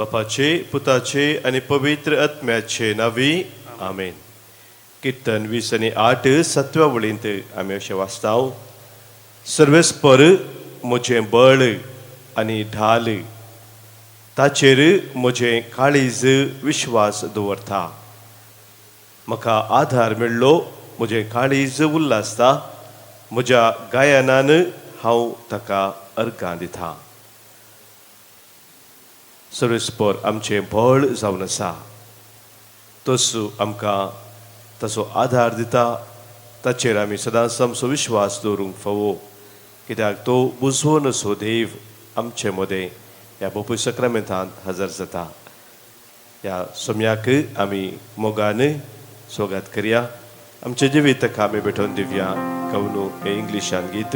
बापाचे, पुताचे आनी पवित्र आत्म्याचे नांवी आमेन. किर्तन 20 आनी 8 सातव्या वळींत आमी अशें वाचता, सर्वेस्पर म्हजें बळ आनी ढाल, ताचेर म्हजें काळीज विश्वास दवरता. म्हाका आधार मेळ्ळो, म्हजें काळीज उल्लासता, म्हज्या गायनान हांव ताका अर्गां दिता. सर्वेस्पर आमचें बळ जावन आसा. तसो आमकां ताचो आधार दिता. ताचेर आमी सदांच आमचो विश्वास दवरूंक फावो, कित्याक तो बुजवून असो देव आमचे मदें ह्या बोपूय सक्रामेंतांत हजर जाता. ह्या सोम्याक आमी मोगान स्वागत करया. आमचें जिवीत ताका आमी भेटोवन दिवया. गावनू हें इंग्लिशान गीत,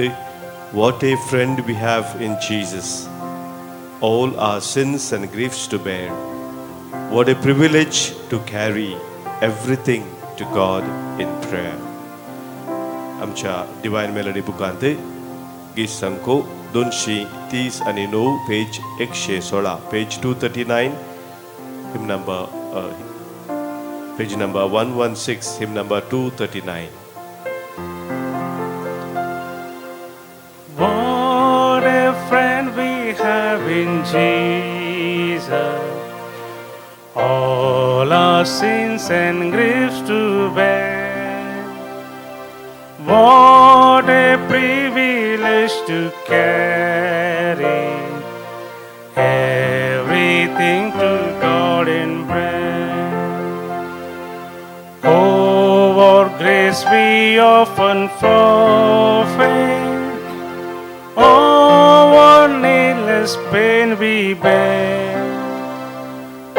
"What a friend we have in Jesus, all our sins and griefs to bear. What a privilege to carry everything to God in prayer." आमच्या डिवायन मेलडी बुकांत गीत संको 239, पेज 116, page 239, hymn number, page number 116, hymn number 239. What a friend we have in Jesus, all our sins and griefs to bear. What a privilege to carry everything to God in prayer. Oh, what grace we often forfeit. Oh, what needless pain we bear.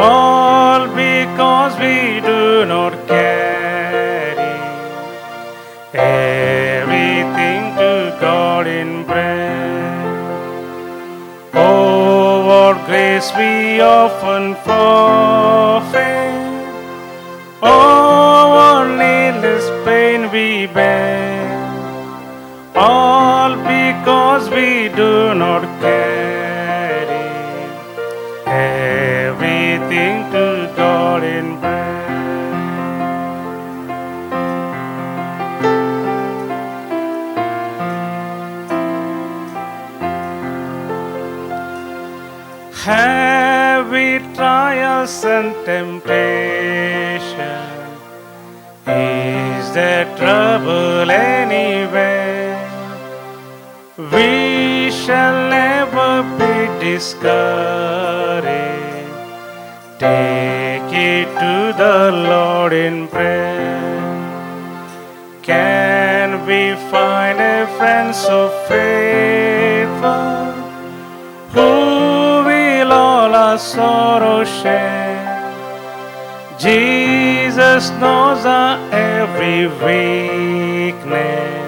All because we do not carry everything to God in prayer. Oh, what grace we often forfeit. Oh, what needless pain we bear. All because we do not carry everything to God in prayer. Heavy trials and temptation, is there trouble anywhere? We shall never be discouraged. Take it to the Lord in prayer. Can we find a friend so faithful who will all our sorrow share? Jesus knows our every weakness.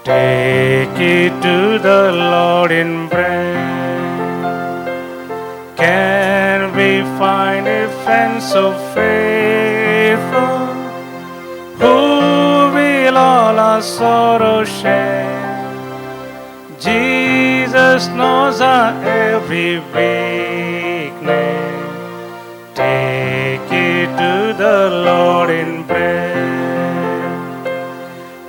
Take it to the Lord in prayer. Can we find a friend so faithful who will all our sorrow share? Jesus knows our every weakness. Take it to the Lord in prayer.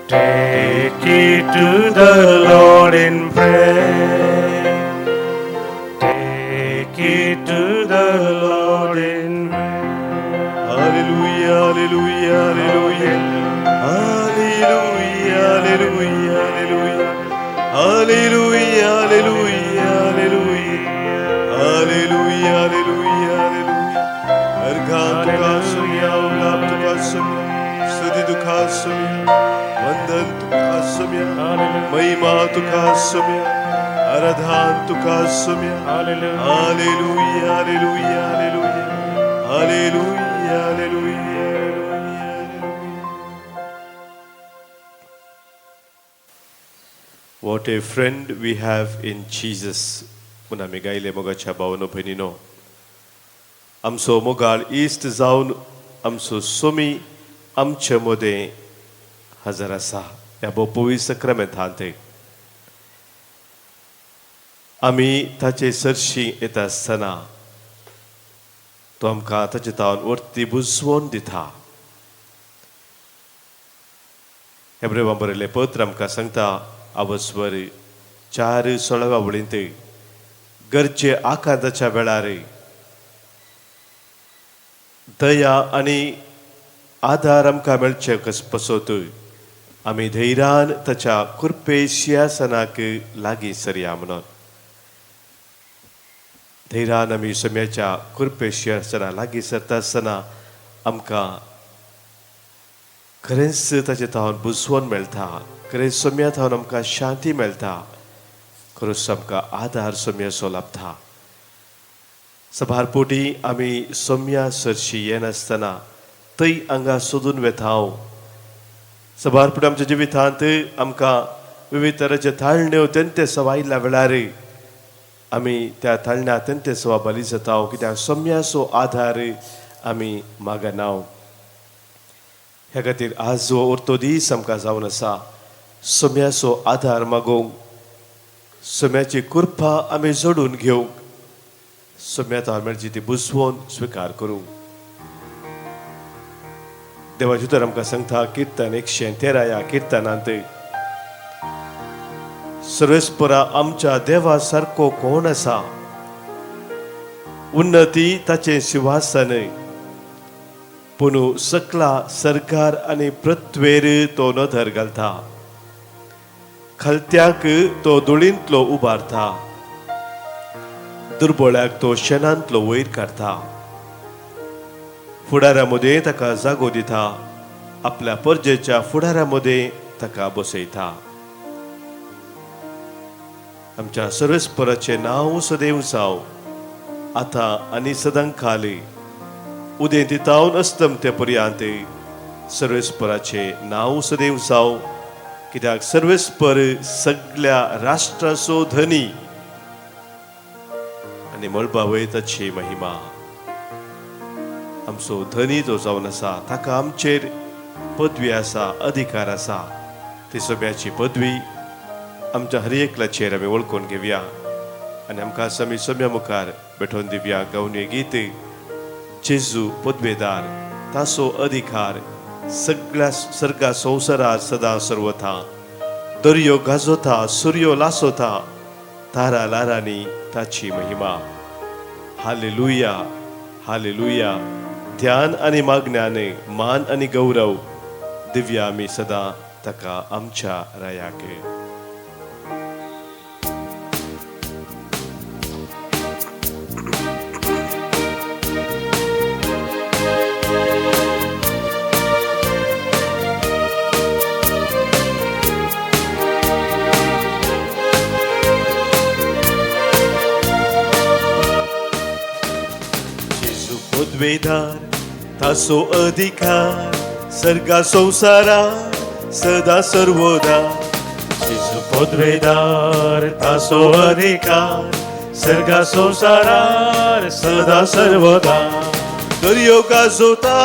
Take it to the Lord in prayer. Take it to the Lord in prayer. Hallelujah, hallelujah, hallelujah. Hallelujah, hallelujah, hallelujah. Hallelujah, hallelujah, hallelujah. Hallelujah, hallelujah, hallelujah. अर्घां तुका सोम्या, उलाप तुका सोम्या, स्तुती तुका सोम्या, वंदन तुका सोम्या, महिमा तुका सोम्या, आराधन तुका Saumya. Hallelujah. Hallelujah, hallelujah, hallelujah. Hallelujah, hallelujah, hallelujah. What a friend we have in Jesus. म्हूण आमी गायले. मोगाच्या भावनो भयणीनो, आमचो मोगाळ इश्ट जावन आमचो सोमी आमचे मदें हजर आसा. ह्या भोव पवित्र सक्रामेंतांत आमी ताचे सरशी येता आसतना तो आमकां ताचे तावन वर्ती बुजवोन दिता. हेब्रेवां बरयल्लें पत्र आमकां सांगता आवस्वर 4:16 वळींत गरजे आकांताच्या वेळार दया आनी आदार आमकां मेळचे पसत आमी धैर्यान ताच्या कृपे शिंयासनाक लागीं सरया म्हणून. धैर्यान आमी सम्याच्या कृपे शिंयासना लागीं सरता आसतना आमकां खरेंच ताचे थावन बुजवण मेळटा, खरेंच सम्या थावन आमकां शांती मेळटा, खरोच आमकां आदार सम्याचो लाभता. सभार पोटी आमी सम्या सरशी येनासतना थंय हांगा सोदून वेता. सभार पोटी आमच्या जिवितांत आमकां विविध तरेचे थाळण्यो तेंते सवायल्या वेळार आमी त्या थाळण्या तेंते सवा बली जाता, कित्याक सम्याचो आदार आमी मागना. ह्या खातीर आज हो उरतो दीस आमकां जावन आसा सम्याचो आदार मागूंक, सम्याची कृपा आमी जोडून घेवंक, सम्या मेळची ती बुजवोन स्विकार करूंक. देवाचें उतर आमकां सांगता किर्तन 113 ह्या किर्तनांत सर्वेस्परा आमच्या देवा सारको कोण आसा, उन्नती ताचें सिंहासन, पूण सकला सरकार आनी पृथ्वेर तो नदर घालता, खलत्याक तो धुळींतलो उबारता, दुर्बळ्याक तो शेणांतलो वयर काडटा, फुडाऱ्या मदें ताका जागो दिता, आपल्या परजेच्या फुडाऱ्या मदें ताका बसयता. आमच्या सर्वेस्पराचें नांव सदैव जावं, आतां आनी सदां खाली उदेंती तावन अस्तमते पर्यंत सर्वेस्पराचें नांव सदैव जावं, कित्याक सर्वेस्पर सगळ्या राष्ट्राचो धनी आनी मळबा वयर ताची महिमा. आमचो धनी जो जावन आसा ताका आमचेर पदवी आसा, अधिकार आसा. ती सगळ्याची पदवी आमच्या हर एकल्याचेर आमी वळखून घेवया आनी आमकां आमी सम्या मुखार बेठोवन दिवया. गावन हें गीत जेजू पदवेदार ताचो अधिकार सगळ्या सर्गा संवसारात सदां सर्वथा, दर्यो गाजोता सुर्यो लासोता, तारा लारांनी ताची महिमा. Hallelujah hallelujah. ध्यान आनी मागण्याने मान आनी गौरव दिव्या आमी सदां ताका आमच्या रायाक. पदवेदार ताचो अधिकार सर्गा संवसारा सदा सर्वदा. जेजू पदवेदार ताचो अधिकार सर्गा संवसारार सदा सर्वदा. दर्यो गाजोता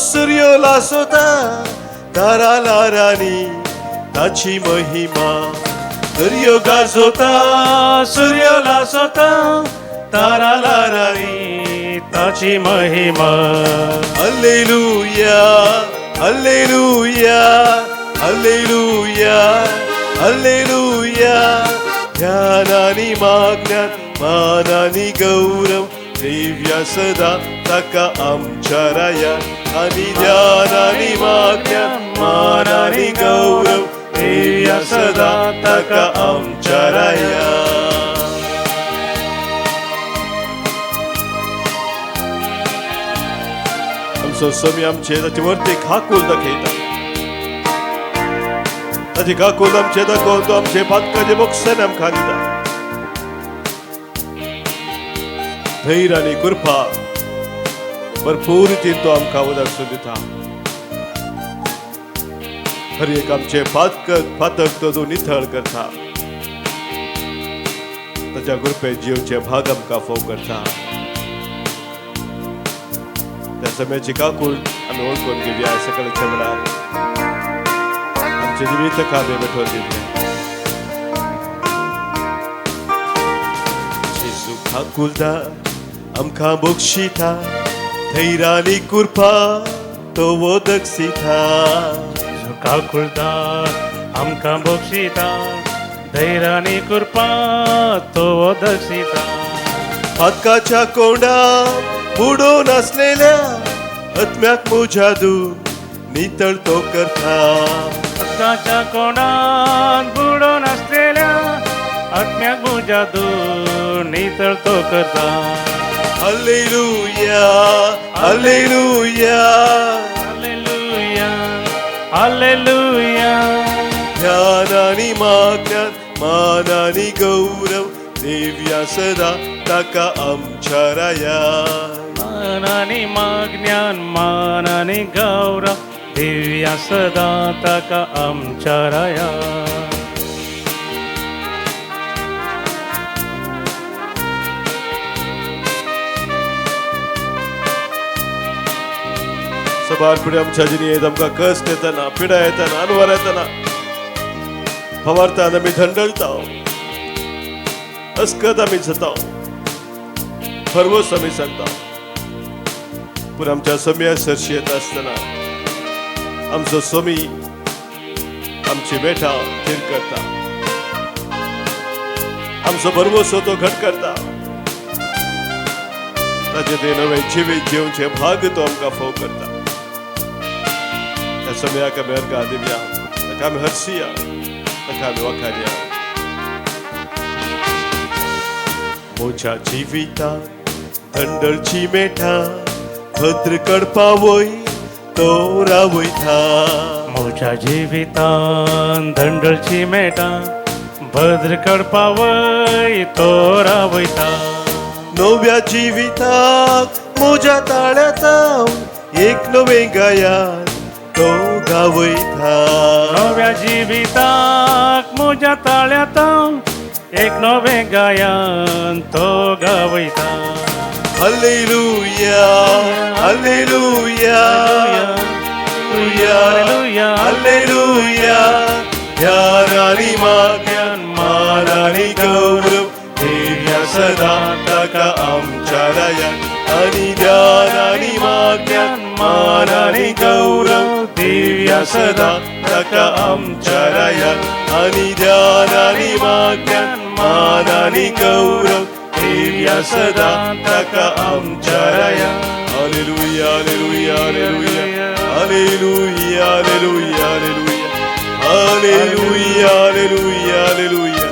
सुर्यो लासोता, तारा लारांनी ताची महिमा. दर्यो गाजोता सुर्यो लासोता, तारा लारांनी ताची महिमा. Hallelujah hallelujah hallelujah hallelujah. ध्यान आनी मागण्यात मान आनी गौरव दिव्या सदा ताका आमच्या राया. आनी ध्यान आनी मागण्यात मान आनी गौरव दिव्या सदा ताका आमच्या राया. आमचो स्वामी आमचे ताचे वरती खाकूल दाखयता, ताची काकूल आमचे दाखोवन तो आमचे पातकाचे बोक्सन आमकां दिता. धैर्य आनी कृपा भरपूर रितीन तो आमकां उदक दिता. हर एक आमचे पातक तो निथळ करता, ताच्या कृपे जिवचे भाग आमकां फोव करता. त्या समयाची काकूल आमी वळखून घेवया. सकाळच्या वेळार आमचे जिवीत कामे बेठोवन दिवया. जेजू काकुलदार आमकां बक्षिता, धैर्यानी कृपा तो वोदक सिथा। काकुळदार आमकां बक्षिता, धैर्यानी कृपा तो वोदक। पातकाच्या कोंडा बुडोवन आसलेल्या आत्म्याक म्हज्या दूर नितळ तो करता। पातकाच्या कोंडात बुडोवन आसलेल्या आत्म्याक म्हज्या दूर नितळ तो करता। Hallelujah, hallelujah, hallelujah, hallelujah. ध्यान आनी मागण्यान मान आनी गौरव देवया सदा ताका आमच्या राया। मान आनी मागण्यान मान आनी गौरव देवया सदा ताका आमच्या राया। सबार पिढी आमच्या जिणेंत आमकां कश्ट येतना, पिडा येतना, अनवर येतना, फवारतान आमी धंडळता, अस्कत आमी जाता, भरवस आमी सांगता। पूण आमच्या सम्या सरशी येता आसतना आमचो स्वामी आमची बेटा थीर करता, आमचो भरवसो तो घट करता। ताचे ते नवे जिवीत जेवचे भाग तो आमकां फोव करता। त्या सम्याक आमी अर्गां दिवया, ताका आमी हरसिया, ताका आमी वखारया। म्हज्या जिवितांत थंडळची मेठा भद्र कडपा वय तो रावयता। म्हज्या जिवितांत धंडळची मेठा भद्र कडपा वय तो रावयता। नव्या जिविताक म्हज्या ताळ्यांत एक नवें गायन तो गावयता। नव्या जिविताक म्हज्या ताळ्यांत एक नवें गायन तो गावयता। Hallelujah, hallelujah, hallelujah, hallelujah. ध्यान आनी मागण्यान मान आनी गौरव देवया सदा ताका आमच्या राया। आनी ध्यान आनी मागण्यान मान आनी गौरव देवया सदा ताका आमच्या राया। आनी ध्यान आनी मागण्यान मान आनी गौरव देवया सदा ताका आमच्या राया। Hallelujah, hallelujah, hallelujah, hallelujah, hallelujah, hallelujah, hallelujah, hallelujah, hallelujah, hallelujah,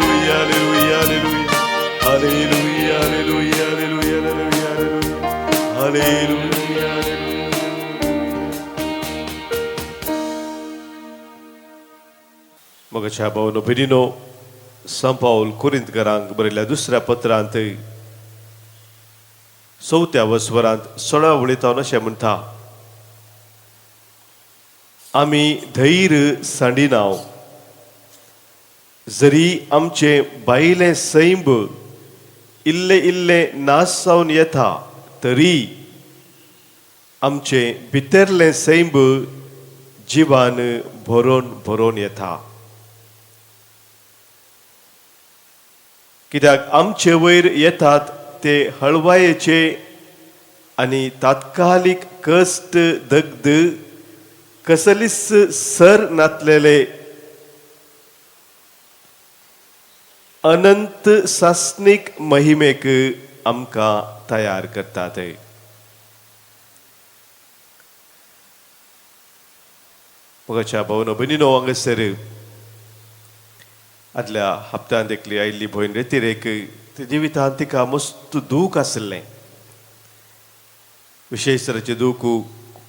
hallelujah, hallelujah, hallelujah, hallelujah, hallelujah, hallelujah, hallelujah. मगाच्या भावनो भयणीनो, सांत पावल कोरिंतकारांक बरयल्ल्या दुसऱ्या पत्रांत चवथ्या वस्वरांत 16 उलयता अशें म्हणटा, आमी धैर्य सांडिनाव जरी आमचें बायलें सैंब इल्लें इल्लें नाश जावन येता तरी आमचें भितरलें सैंब जिवान भरोन भरोन येता। कित्याक आमचे वयर येतात ते हळवायेचे आनी तात्कालीक कश्ट दग्ध कसलीच सर नातलेले अनंत सासणीक महिमेक आमकां तयार करतात। मोगाच्या भावनो भयणीनो, हांगासर आदल्या हप्त्यांत एकली आयिल्ली भयण रेतिरेक ते जिवितांत तिका मस्त दूख आसलें। विशेश तरेचें दूख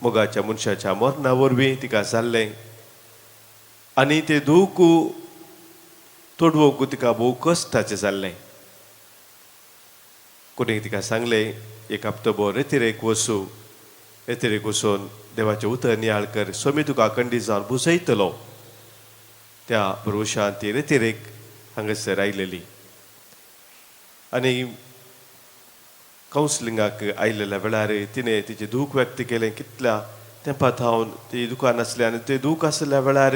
मोगाच्या मनशाच्या मरणा वरवीं तिका जाल्लें आनी तें दूख तोडवंक तिका भोव कश्टाचें जाल्लें। कोणें तिका सांगलें एक हप्तो भर रेतिरेक वचूं, रेतिरेक वचून देवाचें उतर नियाळ कर, स्वामी तुका कंडी जावन भुजयतलो। त्या भरवशान ती रेतिरेक हांगासर आयलेली आनी कावन्सिलिंगाक आयलेल्या वेळार तिणें तिचें दूख व्यक्त केलें। कितल्या तेंपा थावन ती दुकान आसलें आनी तें दूख आसल्या वेळार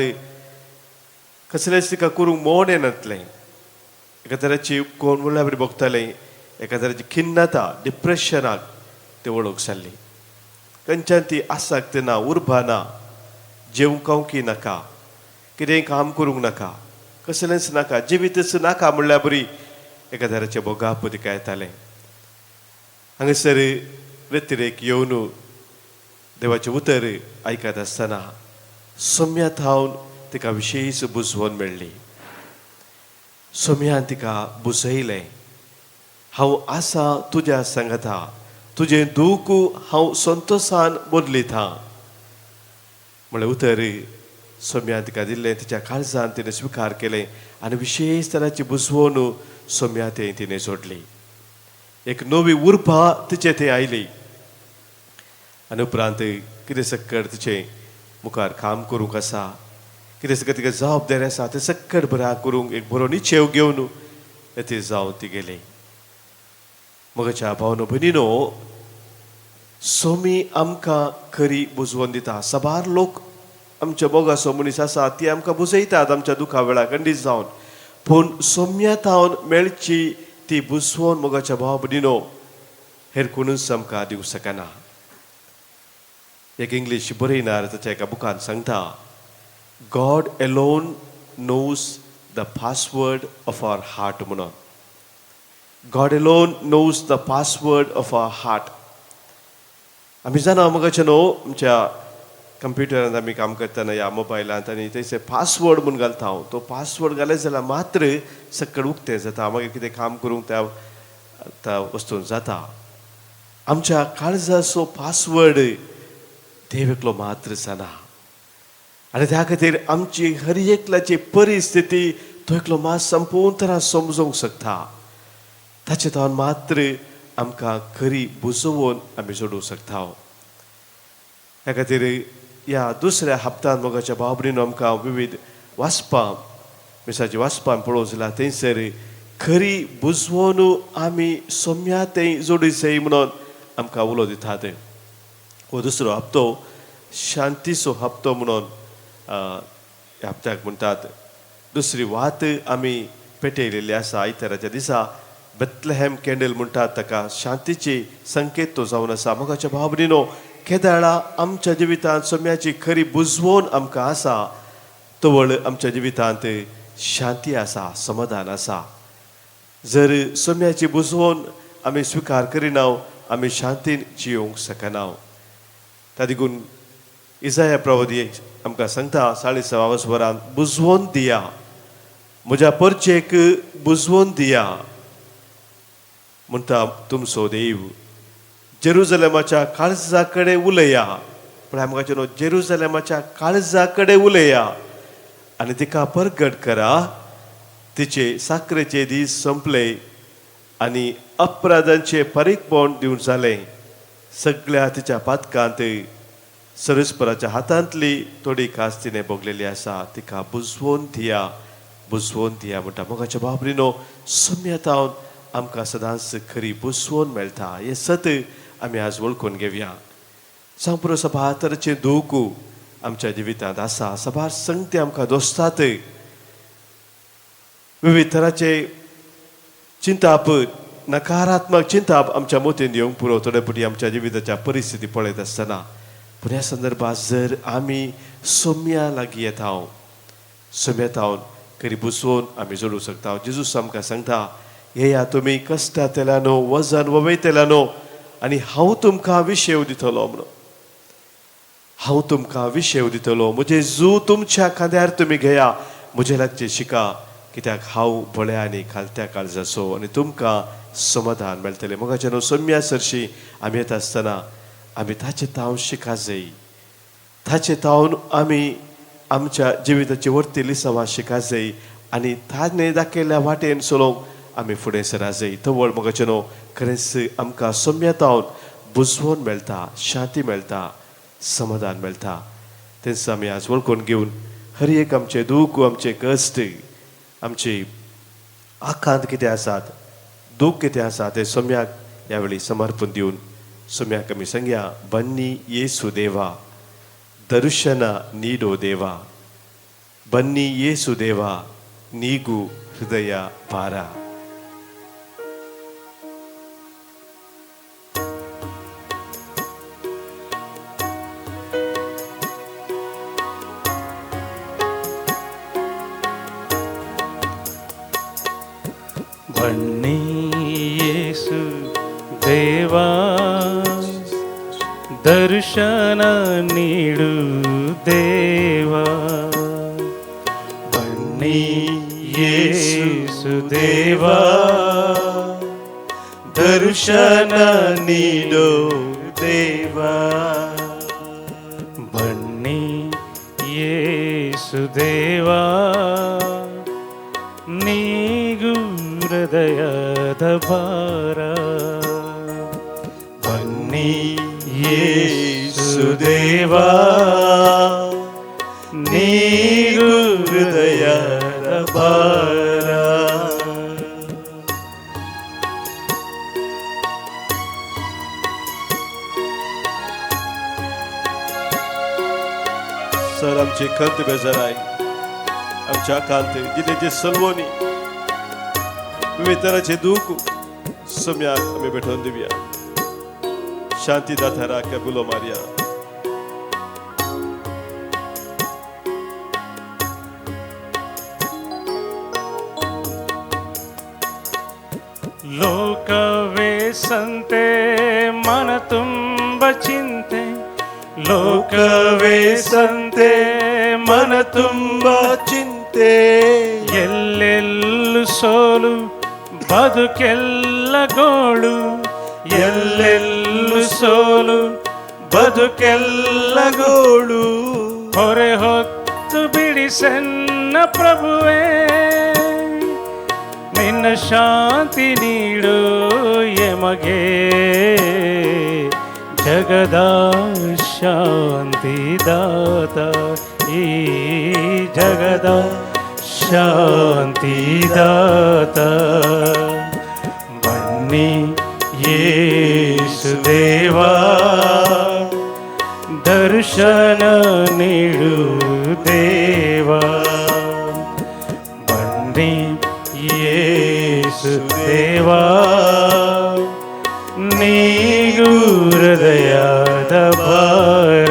कसलेंच तिका करूंक मोड येनातलें। एका तरेची कोण म्हणल्यार बरी भोगतालें। एका तरेची खिन्नता, डिप्रेशनाक ते वळख जाल्ली. खंयच्यान ती आसाक ना, उर्बा ना, जेवंक खावंकी नाका, कितेंय काम करूंक नाका, कसलेंच नाका, जिवीतच नाका म्हणल्यार बरी एका तरेचें भोगाप तिका येतालें. हांगासर व्यतिरेक येवन देवाचें उतर आयकत आसतना सोम्या थावन तिका विशेश बुजवण मेळ्ळी. सोम्यान तिका बुजयलें, हांव आसा तुज्या सांगता, तुजें दूख हांव संतोशान बदलिता म्हळ्ळें उतर सोम्यान तिका दिल्लें. तिच्या काळजान तिणें स्विकार केलें आनी विशेश तराची बुजवण सोम्या तें तिणें जोडली. एक नवी उर्बा तिचे थंय आयली आनी उपरांत कितें सक्कड तिचें मुखार काम करूंक आसा, कितें सक्कड तिका जबाबदारी आसा तें सक्कड बऱ्या करूंक एक बरो निचेव घेवन ते जावन ती गेली. मगच्या भावनो भयणीनो, सोमी आमकां खरी बुजवण दिता. साबार लोक आमच्या मोगाचो मनीस आसा ती आमकां बुजयतात आमच्या दुखा वेळार खंडीत जावन, पूण सोम्या थावन मेळची ती बुजवण मोगाच्या भाव भयणीनो हेर कोणूच आमकां दिवंक शकना. एक इंग्लीश बरयणार ताच्या एका बुकान सांगता, God alone knows the password of our heart म्हणून. God alone knows the password of our heart. आमी जाणा मोगाचे न्हू, आमच्या कंप्युटरांत आमी काम करतना ह्या मोबायलांत आनी थंयसर पासवर्ड म्हूण घालता हांव, तो पासवर्ड घालें जाल्यार मात्र सकयल उक्तें जाता, मागीर कितें काम करूंक त्या त्या वस्तून जाता. आमच्या काळजाचो पासवर्ड देव एकलो मात्र जाणा आनी त्या खातीर आमची हर एकल्याची परिस्थिती तो एकलो मात संपूर्ण तरा समजूंक शकता. ताचे तावन मात्र आमकां खरी बुजोवन आमी जोडूंक शकता. ह्या खातीर ह्या दुसऱ्या हप्तान मोगाच्या भाव भयणीनो आमकां विविध वाचपां, मिसाची वाचपां पळोवंक जाल्यार थंयसर खरी बुजवण आमी सोम्या थंय जोडी जाय म्हणून आमकां उलो दितात. हो दुसरो हप्तो शांतीचो हप्तो म्हणून ह्या हप्त्याक म्हणटात. दुसरी वात आमी पेटयलेली आसा आयताराच्या दिसा, बेथलेहॅम कॅन्डल म्हणटात ताका, शांतीची संकेत तो जावन आसा. मोगाच्या भाव भयणीनो, केदाळा आमच्या जिवितांत सोम्याची खरी बुजवण आमकां आसा तवळ आमच्या जिवितांत शांती आसा, समाधान आसा. जर सोम्याची बुजवण आमी स्विकार करिना आमी शांतीन जियोंक शकना. त्या देखून इजाया प्रवादी आमकां सांगता 40 वरान, बुजवण दिया म्हज्या परचेक, बुजवण दिया म्हणटा तुमचो देव. जेरुजलेमाच्या काळजा कडेन उलया, पण आमकां न्हू जेरुजलेमाच्या काळजा कडेन उलया आनी तिका परगट करा. तिचे साकरेचे दीस संपले आनी अपराधांचे पारीकपण दिवन जालें. सगळ्या तिच्या पातकांत सरस्पराच्या हातांतली थोडी खास तिणें भोगलेली आसा. तिका बुजवोन दिया, बुजवोन दिया म्हणटा. मोगाच्या बाबरीनो, सम्यतावन आमकां सदांच खरी बुजवोन मेळटा. हें सत आमी आज वळखून घेवया. सांग सभार तरेचें दूख आमच्या जिवितांत आसा, सभार संगती आमकां दोसतात, विविध तराचे चिंताप, नकारात्मक चिंताप आमच्या मोतीन येवंक पुरो थोडे फावटी आमच्या जिविताच्या परिस्थिती पळयत आसतना. पूण ह्या संदर्भात जर आमी सोम्या लागीं येता, सोम्या तावन खरी बुसोवन आमी जोडूंक शकता. जेजूस आमकां सांगता, येया तुमी कश्टांतल्यानो, वजन ववयतल्यानो आनी हांव तुमकां विशेव दितलो म्हणून. हांव तुमकां विशेव दितलो. म्हजें जू तुमच्या खांद्यार तुमी घेया, म्हजे लागचें शिका, कित्याक हांव भोळ्या आनी खालत्या काळजाचो आनी तुमकां समाधान मेळटलें. मोगाच्या न्हू, सोम्या सरशी आमी येता आसतना आमी ताचे तावन शिका जाय. ताचे तावन आमी आमच्या जिविताची वरती लिसांवां शिका जाय आनी ताणें दाखयल्ल्या वाटेन चलोवंक आमी फुडें सरा जाय. तवळ मोगाचें न्हू, खरेंच आमकां सोम्या तावन बुजवण मेळटा, शांती मेळटा, समाधान मेळटा. तेंच आमी आज वळखून घेवन हर एक आमचें दूख, आमचें कश्ट, आमची आकांत कितें आसात, दूख कितें आसा तें सोम्याक ह्या वेळी समर्पण दिवन सोम्याक आमी सांगया, बन्नी येसू देवा दर्शना नीडो देवा, बन्नी येसू देवा नीगू हृदया भारा. ಬನ್ನಿ ಯೇಸು ದೇವಾ, ದರ್ಶನ ನೀಡು ದೇವಾ. ಬನ್ನಿ ಯೇಸು ದೇವಾ, ದರ್ಶನ ನೀಡೋ ದೇವಾ. ಬನ್ನಿ ಯೇಸು ದೇವಾ, ನೀಗು ಹೃದಯದ ಭಾರ. ಬನ್ನಿ ಯೇಸು ದೇವಾ, ನೀಗು ಹೃದಯದ ಭಾರ. सर, आमची खंत बेजाराय, आमच्या कांत जिल्ह्याचे सलवणी विविध तराचे दूख सम्याक आमी भेटोवन दिवया. शांती दाताराक बुलो मारया. ಲೋಕವೇ ಸಂತೆ ಮನ ತುಂಬ ಚಿಂತೆ, ಲೋಕವೇ ಸಂತೆ ಮನ ತುಂಬ ಚಿಂತೆ, ಎಲ್ಲೆಲ್ಲೂ ಸೋಲು ಬದುಕೆಲ್ಲ ಗೋಳು, ಎಲ್ಲೆಲ್ಲೂ ಸೋಲು ಬದುಕೆಲ್ಲ ಗೋಳು. ಹೊರೆ ಹೊತ್ತು ಬಿಡಿಸೆನ್ನ ಪ್ರಭುವೇ, ನಿನ್ನ ಶಾಂತಿ ನೀಡು ಎಮಗೆ. ಜಗದ ಶಾಂತಿದಾತ, ಈ ಜಗದ ಶಾಂತಿದಾತ. ಬನ್ನಿ ಯೇಸು ದೇವಾ, ದರ್ಶನ ನೀಡು ದೇವಾ. ಬನ್ನಿ ಯೇಸು ದೇವಾ, ನೀಗು ಹೃದಯದ ಭಾರ.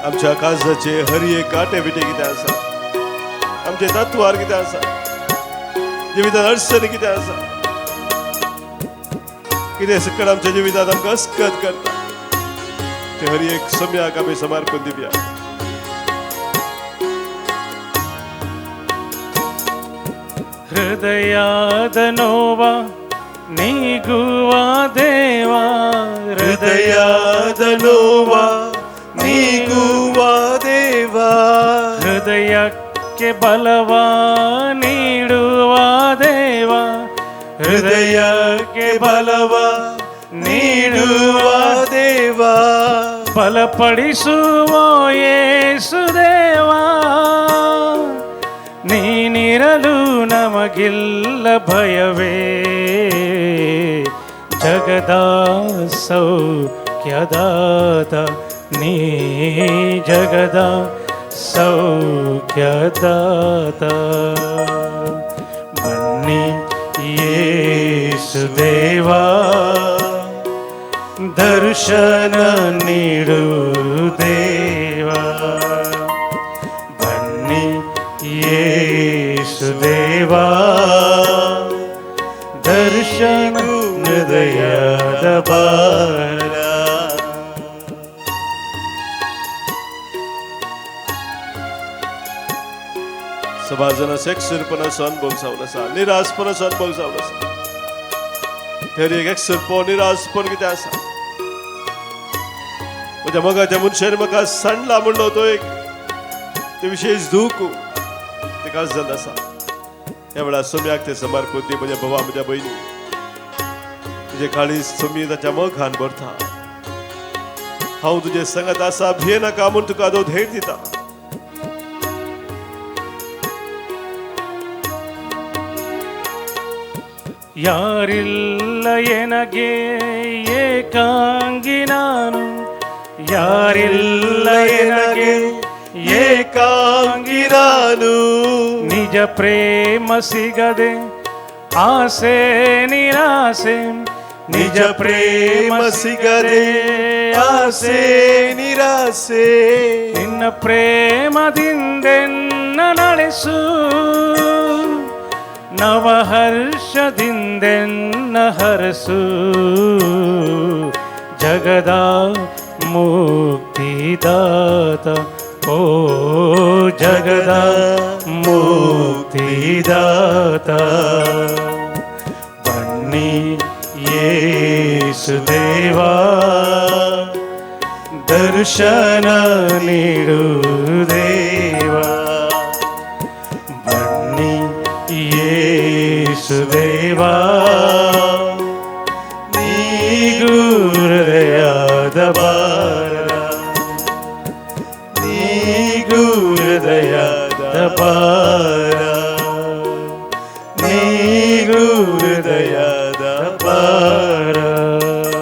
आमच्या काळजाचे हरये कांटे बिटे कितें आसा, आमचे तत्वार कितें आसा, जिवितांत अडचणी कितें आसा, कितें सकट आमच्या जिवितांत आमकां अस्कत करता, ते हर एक सम्याक आमी समर्पण दिवया. ಹೃದಯದ ನೋವ ನೀಗುವ ದೇವಾ, ಹೃದಯದ ನೋವ ನೀಗುವ ದೇವಾ, ಹೃದಯಕ್ಕೆ ಬಲವ ನೀಡುವ ದೇವಾ, ಹೃದಯಕ್ಕೆ ಬಲವ ನೀಡುವ ದೇವಾ, ಬಲಪಡಿಸುವ ಯೇಸು ದೇವಾ. ನೀನಿರಲು ನಮಗಿಲ್ಲ ಭಯವೇ, ಜಗದ ಸೌಖ್ಯದಾತ, ನೀ ಜಗದ ಸೌಖ್ಯದಾತ. ಬನ್ನಿ ಯೇಸು ದೇವಾ, ದರ್ಶನ ನೀಡು ದೇವಾ. ಬನ್ನಿ ಯೇಸು ದೇವಾ, ದರ್ಶನ ಹೃದಯದ ಭಾರ. समाजान एकसुरपणाचो अनुभव जावन आसा, निराशपणाचो अनुभव जावन आसा. थंय एक एकसुरपण निराशपण कितें आसा, म्हज्या मोगाच्या मनशान म्हाका सांडला म्हणलो तो एक ते विशेष दूख ते काळजांत आसा. ह्या वेळार सम्याक ते समर्पण दी. म्हज्या भावा, म्हज्या भयणी, तुजे काळीज सोमी ताच्या मोगान भरता. हांव तुजे संगत आसा, भिये नाका म्हूण तुका तो धैर्य दिता. ಯಾರಿಲ್ಲ ಎನಗೆ ಏಕಾಂಗಿ ನಾನು, ಯಾರಿಲ್ಲ ಎನಗೆ ಏಕಾಂಗಿ ನಾನು, ನಿಜ ಪ್ರೇಮ ಸಿಗದೆ ಆಸೆ ನಿರಾಸೆ, ನಿಜ ಪ್ರೇಮ ಸಿಗದೆ ಆಸೆ ನಿರಾಸೆ. ನಿನ್ನ ಪ್ರೇಮದಿಂದೆನ್ನ ನಡೆಸು, ನವಹರ್ಷದಿಂದೆನ್ನ ಹರಸು, ಜಗದ ಮುಕ್ತಿದಾತ, ಓ ಜಗದ ಮುಕ್ತಿದಾತ. ಬನ್ನಿ ಯೇಸುದೇವಾ, ದರ್ಶನ ನೀಡು ದೇವಾ. ಬನ್ನಿ ಯೇಸುದೇವಾ, ನೀಗು ಹೃದಯದ ಭಾರ, ನೀಗು ಹೃದಯದ ಭಾರ, ನೀಗು ಹೃದಯದ ಭಾರ.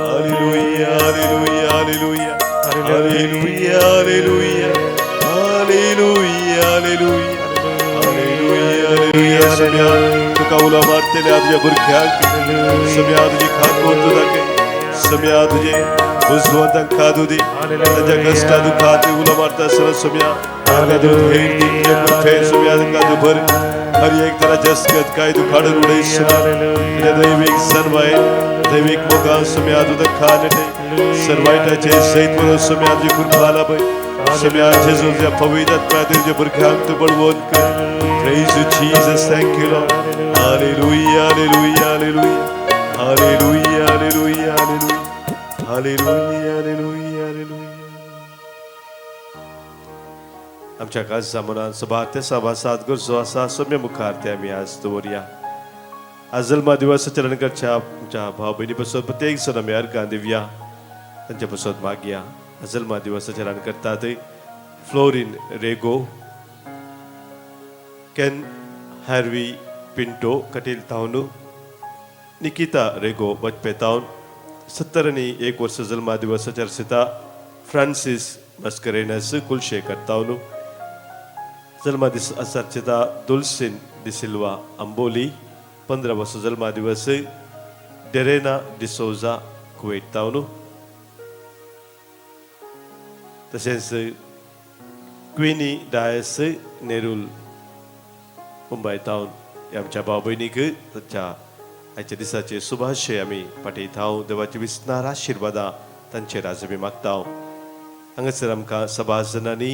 Hallelujah, hallelujah, hallelujah, hallelujah, hallelujah, hallelujah, hallelujah, hallelujah, hallelujah. सम्या तुका उलो मारतले तुज्या भुरग्यांक, सम्या तुजी खातमोत तुका, सम्या तुजे बुजवंतांक खादू दी. तांच्या कश्टा दुखात उलो मारता आसतना सम्या तांकां तूं धैर्य दी. तुज्या कृपेन सम्या तांकां तूं भर. हर एक तरा जसगत काय तूं काडून उडय सम्या. तुज्या दैवीक सनवाय, दैवीक मोगान सम्या तूं तांकां नेटय. सर्वायटाचे सयत म्हणून सम्या तुजी कृपा लाभय. सम्या जेजू, तुज्या पवित्र आत्म्या तुज्या भुरग्यांक तूं बळवंत कर. Praise you, Jesus. Thank you, Lord. Hallelujah, hallelujah, hallelujah. Hallelujah, hallelujah, hallelujah. Hallelujah, hallelujah, hallelujah. आमच्या काळजा मनान सभा ते सभासाद गरजो आसा सम्य मुखार ते आमी आज दवरया. आज जल्मा दिवस आचरण करच्या आमच्या भाव भयणी पासत प्रत्येक जण आमी अर्गां दिवया, तांच्या पासत मागया. आज जल्मा दिवस आचरण करतात Florine Rego, can Harvey Pinto Kateel तावनू, निकिता रेगो बजपे तावन, 71 वर्ष जल्मा दिवस आचरिता फ्रांसिस मस्करेनस कुलशेखर तावनू, जल्मा दिस आचरिता दुलसिन डिसिल्वा अंबोली, 15 वर्ष जल्मा दिवस डेरेना डिसोजा कुवेट तावनू, तशेंच क्विनी डायस नेरूल मुंबय तावन. आमच्या भाव भयणीक तांच्या आयच्या दिसाचे शुभाशय आमी पाठयता. देवाचे विस्नार आशिर्वादां तांचेर आज आमी मागता. हांगासर आमकां सभाजनांनी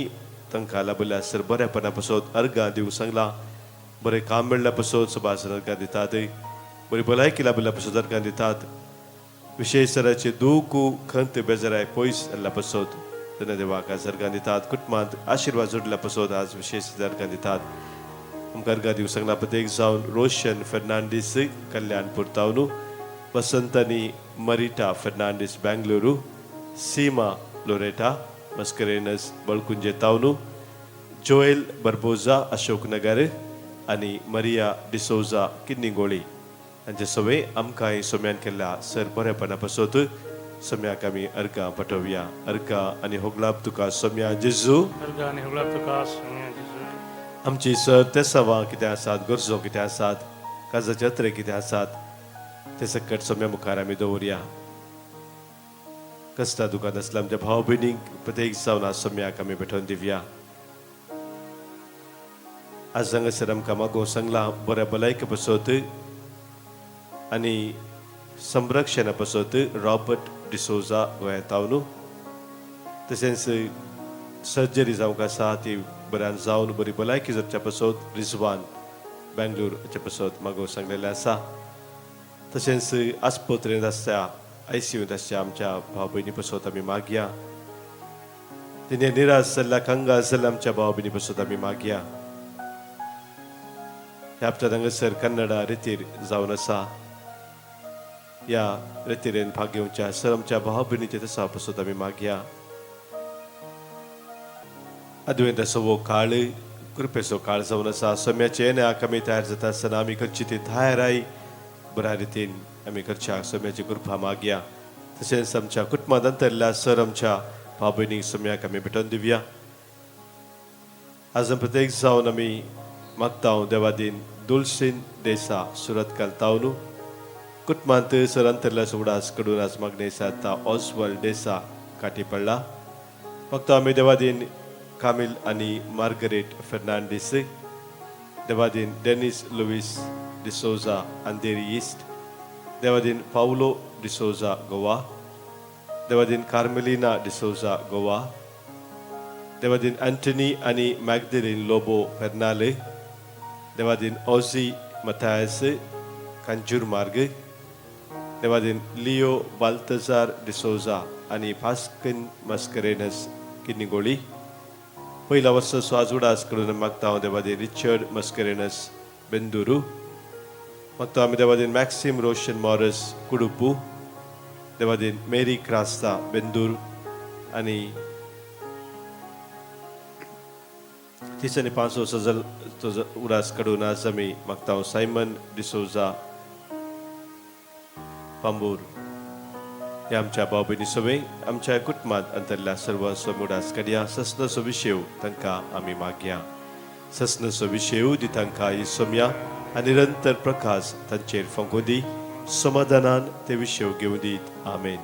तांकां लाभिल्ल्या सर बऱ्यापणा पासत अर्गां दिवंक सांगलां. बरें काम मेळ्ळ्या पासत सभाजन अर्गां दितात, बरी भलायकी लाभिल्ल्या पासत अर्गां दितात, विशेश तराचे दूख खंत बेजाराय पयस जाल्ल्या पासत तेन्ना देवाक आज अर्गां दितात. कुटुंबांत आशिर्वाद जोडल्या पासत आज विशेष अर्गां दितात. आमकां अर्गां दिवंक सांगलां प्रत्येक जावन रोशन फेर्नांडीस कल्याणपूर तावनू, वसंत आनी मरिटा फेर्नांडीस बेंगलुरू, सीमा लोरेटा मस्करेनस बळकुंजे तावनू, जोएल बर्बोजा अशोकनगर आनी मरिया डिसोजा किन्निंगोळी हांचे सवे आमकां सोम्यान केल्ल्या सर बरेपणा पासत सोम्याक आमी अर्गां पाठोवया. अर्गां आनी होगलाप तुका सोम्या जेजू. अर्गां आनी होगळाप तुका सोम्या जेजू. आमची सर ते सवां कितें आसात, गरजो कितें आसात, काजाचे अत्रे कितें आसात ते सकट सोम्या मुखार आमी दवरया. कसता दुकान आसल्या आमच्या भाव भयणींक प्रत्येक जावन आज सोम्याक आमी भेटोवन दिवया. आज हांगासर आमकां मागोवंक सांगलां बऱ्या भलायके पासत आनी संरक्षणा पासत रॉबर्ट डिसोजा गोंयांत न्हू, तशेंच सर्जरी जावंक आसा ती बऱ्यान जावन बरी भलायकी जावच्या पासत रिजवान बेंगलोर हाचे पासत मागोवंक सांगलेलें आसा. तशेंच आस्पत्रेंत आसच्या आयसीयूंत आसच्या आमच्या भाव भयणी पासत आमी मागया. तिणे निराश जाल्ल्या कंगाल जाल्ल्या आमच्या भाव भयणी पासत आमी मागया. ह्या हप्त्यांत हांगासर कन्नडा रितीर जावन आसा. ह्या रितीरेन भाग घेवच्या सर आमच्या भाव भयणीचे तसा पासत आमी मागया. अद्वैताचो हो काळ कृपेचो काळ जावन आसा. सम्याचे येण्याक आमी तयार जाता आसतना आमी करची ती तयाराय बऱ्या रितीन आमी करच्या सम्याची कृपा मागया. तशेंच आमच्या कुटुंबांत अंतरल्या सर आमच्या भाव भयणीक सम्याक आमी भेटोवन दिवया. आज प्रत्येक जावन आमी मागता देवादीन दुलसीन देसा सुरत तावनू. कुटुंबांत सर अंतरल्या उडास कडून आज मागणी साता ऑस्वाल्ड डेसा काटी पडला. मागता आमी देवादीन कामील आनी मार्गरेट फेर्नांडीस, देवादीन Dennis Lewis D'Souza Andheri east, देवादीन पावलो डिसोजा गोवा, देवादीन कार्मेलिना डिसोजा गोवा, देवादीन अँटनी आनी मॅगदेलीन लोबो फेर्नाले, देवादीन ओझी मथायस कांजूर मार्ग, देवादीन लियो बाल्तजार डिसोजा आनी भास्कन मस्करेनस किन्निगोळी. पयला वर्स स्वाजुडास कडून मागता हांव देवादीन रिचर्ड मस्करेनस बेंदुरू. मागता आमी देवादीन मॅक्सिम रोशन मॉरस कुडुपू, देवादीन मेरी क्रास्ता बेंदूर आनी 3 आनी 5 सजल उडास कडून आज आमी मागता हांव सायमन डिसोजा पांबूर. ह्या आमच्या भाव भयणी सवे आमच्या कुटुंबांत अंतरल्या सर्वांचो उडास कडया. ससनसो विशेव तांकां आमी मागया. ससनसो विशेव दी तांकां ही सोम्या आनी निरंतर प्रकाश तांचेर फांकूं दी. समाधानान ते विशेव घेवं दीत. आमेन.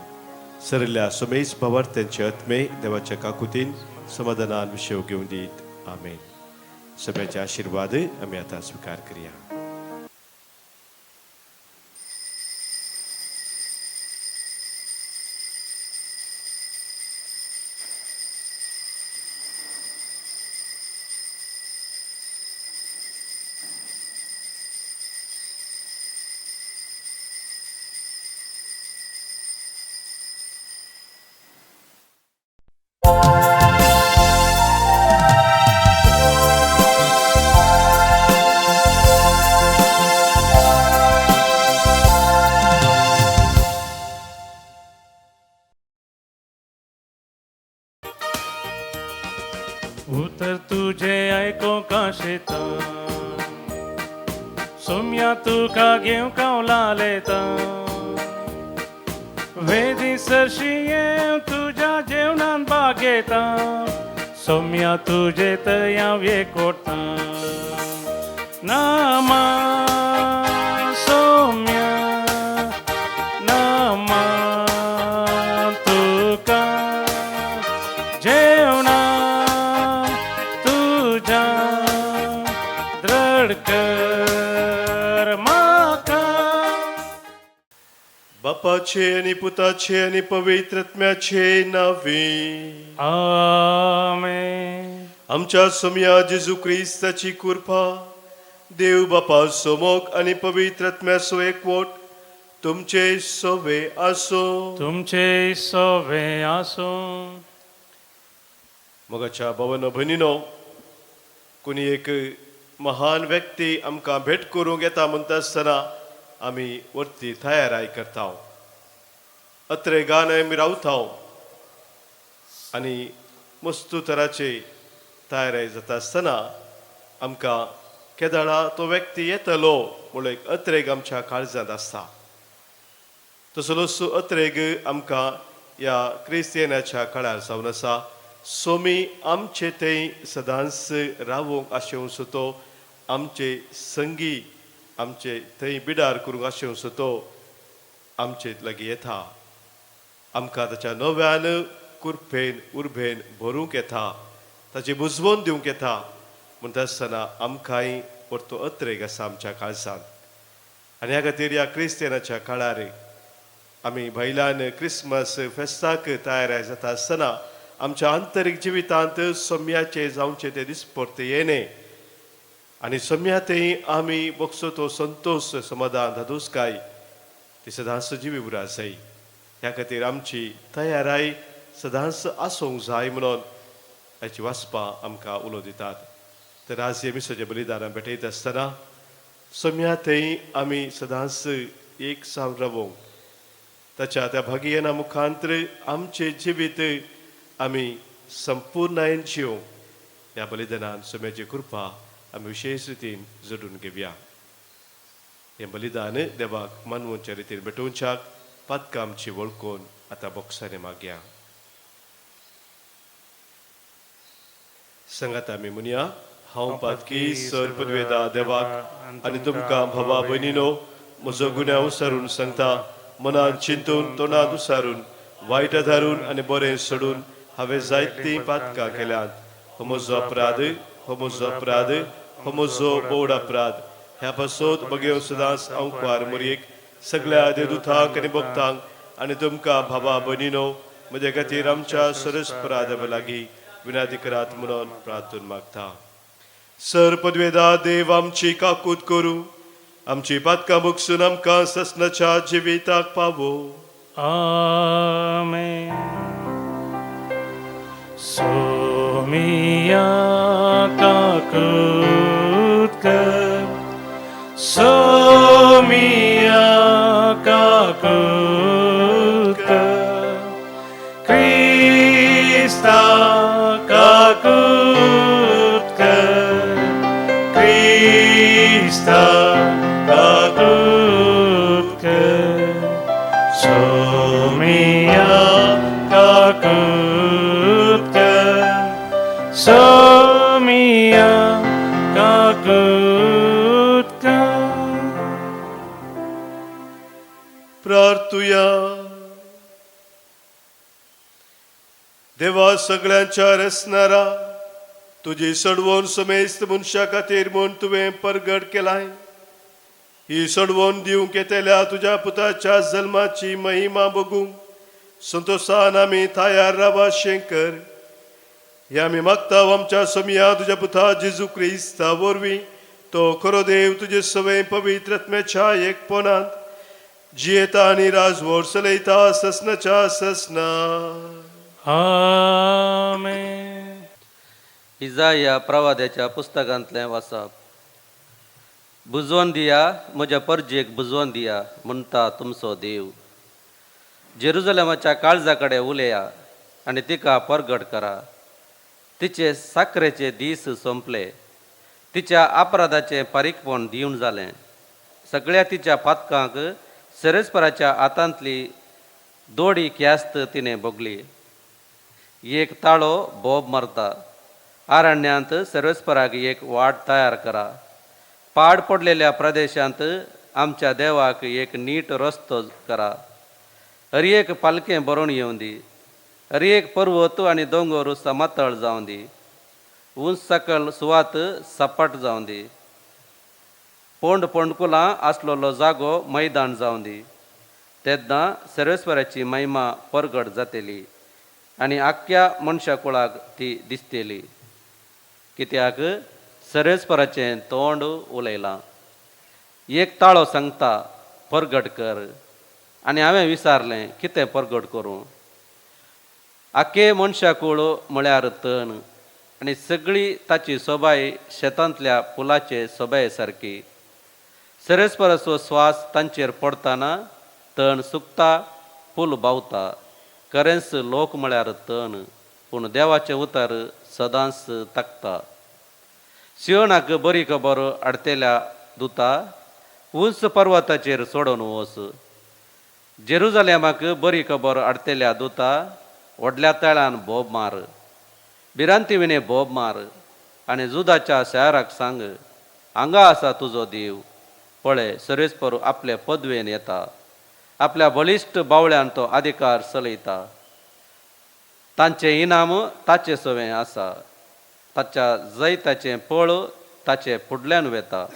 सरल्या सोमेस भावार्थ्यांचे आत्मे देवाच्या काकुतीन समाधानान विशेव घेवं दीत. आमेन. सगळ्याचे आशिर्वाद आमी आतां स्विकार करया. उतर तुझे आयकोंक आशेता, सोम्या तुका घेवंक हांव लालेता, वेदी सरशी येवन तुज्या जेवणान बागेता, सोम्या तुजे थंय हांव एकवटा. नामा सोम्या नामा तुका जेवणा तुज्या द्रड कर म्हाका. बापाचे आनी पुताचे आनी पवित्र आत्म्याचे नांवे आमेन. आमच्या सोम्या जेजू क्रिस्ताची कृपा, देव बापा सोमोक आनी पवित्र आत्म्याचो एकवट तुमचे सोवे आसूं. तुमचे सोवे आसूं. मोगाच्या भावानो भयणीनो, कोणी एक महान व्यक्ती आमकां भेट करूंक येता म्हणटा आसतना आमी वरती तयाराय करता. अत्रे गान आमी रावता आनी मस्तू तराचे तयाराय जाता आसतना आमकां केदाळा तो व्यक्ती येतलो म्हणून एक अत्रेग आमच्या काळजांत आसता. तसलोच अत्रेग आमकां ह्या क्रिस्तियनाच्या काळार जावन आसा. सोमी आमचे थंय सदांच रावूंक आशेवचो तो, आमचे संगी आमचे थंय बिडार करूंक आशेवचो तो आमचे लागीं येता. आमकां ताच्या नव्यान कुरपेन उर्बेन भरूंक येता, ताची बुजवण दिवंक येता. म्हणटा आसतना आमकांय परतो अत्रेग आसा आमच्या काळजांत. आनी ह्या खातीर ह्या क्रिस्तियनाच्या काळार आमी भायल्यान क्रिसमस फेस्ताक तयार जाता आसतना आमच्या आंतरीक जिवितांत सोम्याचें जावचें तें दिसपडते येणें आनी सोम्या थंय आमी बगसो तो संतोश समाधान धादोसकाय ती सदांच जिवी उरा जाय. ह्या खातीर आमची तयाराय सदांच आसूंक जाय म्हणून हाची वाचपां आमकां उलो दितात. तर आज हे मिसाच्या बलिदानां भेटयता आसतना सोम्या थंय आमी सदांच एक जावन रावूंक ताच्या त्या भागियना मुखांतर आमचें जिवीत आमी संपूर्णायेन जिवंक ह्या बलिदानान सोम्याची कृपा आमी विशेश रितीन जोडून घेवया. हें बलिदान देवाक मानवच्या रितीन भेटोवच्याक पातकां आमची वळखून आतां बोक्सांनी मागया. सांगात आमी म्हणया, हांव पातकी सर पदवेदा देवाक आनी तुमकां भावा भयणीनो म्हजो गुन्यांव सारून सांगता. मनान चिंतून, तोंडात उसारून, वायट धारून आनी बरें सोडून हांवें जायतीं पातकां केल्यांत. हो म्हजो अपराध, हो म्हजो अपराध, हो म्हजो बोड अपराध. ह्या पासत बगेव सदांच हांव कुवार मोरयेक, सगळ्या देवदूतांक आनी भक्तांक आनी तुमकां भावा भयणीनो म्हजे खातीर आमच्या सरस परादेवा लागीं विनंती करात म्हणून प्रार्थना मागता. सर पदवेदा देव आमची काकूत करूं, आमची पातकां भोगसून आमकां ससनाच्या जिविताक पावो. आमेन. सोमिया काकूत कर, सोमिया काकूत कर, क्रिस्ता काकूत कर, क्रिस्ता काकूत कर, सोमिया काकूत कर, सोमिया काकूत कर. प्रार्थुया. देवा सगळ्यांच्या रचणारा, तुजी सडवण समेस्त मनशा खातीर म्हूण तुवें परगट केलाय. ही सडवण दिवंक येतल्या तुज्या पुताच्या जल्माची महिमा बघूंक संतोशान आमी तयार रावा कर. हे आमी मागता आमच्या सोमया तुज्या पुता जेजू क्रिस्ता वरवीं, तो खरो देव तुजे सवय पवित्र आत्म्याच्या एकपणांत जियेता आनी राजवट चलयता ससनाच्या ससना. आमेन. इजाया प्रवाद्याच्या पुस्तकांतलें वाचप. बुजोवन दिया म्हज्या परजेक, बुजोवन दिया म्हणटा तुमचो देव. जेरुजलेमाच्या काळजा कडेन उलया आनी तिका परगट करा. तिचे साकरेचे दीस सोंपले, तिच्या अपराधाचें पारीकपण दिवन जालें. सगळ्या तिच्या पातकांक सेरेस्पराच्या हातांतली दोडी ख्यास्त तिणें भोगली. एक ताळो बोब मारता, आरण्यांत सर्वेस्पराक एक वाट तयार करा. पाड पडलेल्या प्रदेशांत आमच्या देवाक एक नीट रस्तो करा. हर एक पालखें भरून येवं दी, हर एक पर्वत आनी दोंगर समतळ जावं दी, उंच सकल सुवात सपाट जावं दी, पोंड पोंडकुलां आसलेलो जागो मैदान जावं दी. तेन्ना सर्वेस्पराची महिमा परगट जातली आनी आख्ख्या मनशा कुळाक ती दिसतली, कित्याक सर्वेस्पराचें तोंड उलयलां. एक ताळो सांगता, परगट कर. आनी हांवें विचारलें, कितें परगट करूं? आख्खे मनशा कूळ म्हळ्यार तण आनी सगळी ताची सोबाय शेतांतल्या फुलाचे सोबाये सारकी. सर्वेस्पराचो स्वास तांचेर पडटाना तण सुकता, फूल बावता. खरेंच लोक म्हळ्यार तण, पूण देवाचें उतर सदांच ताकता. सियोनाक बरी खबर हाडटेल्या दुता, उंच पर्वताचेर चडोवन वच. जेरुजलेमाक बरी खबर हाडटेल्या दुता, व्हडल्या तळ्यान बोब मार, भिरांती विणे बोब मार आनी जुदाच्या शाराक सांग, हांगा आसा तुजो देव. पळय, सर्वेस्पर आपले पदवेन येता, आपल्या बळिश्ट बावळ्यान तो अधिकार चलयता. तांचें इनाम ताचे सवें आसा, ताच्या जैताचें पळ ताचे फुडल्यान वेता.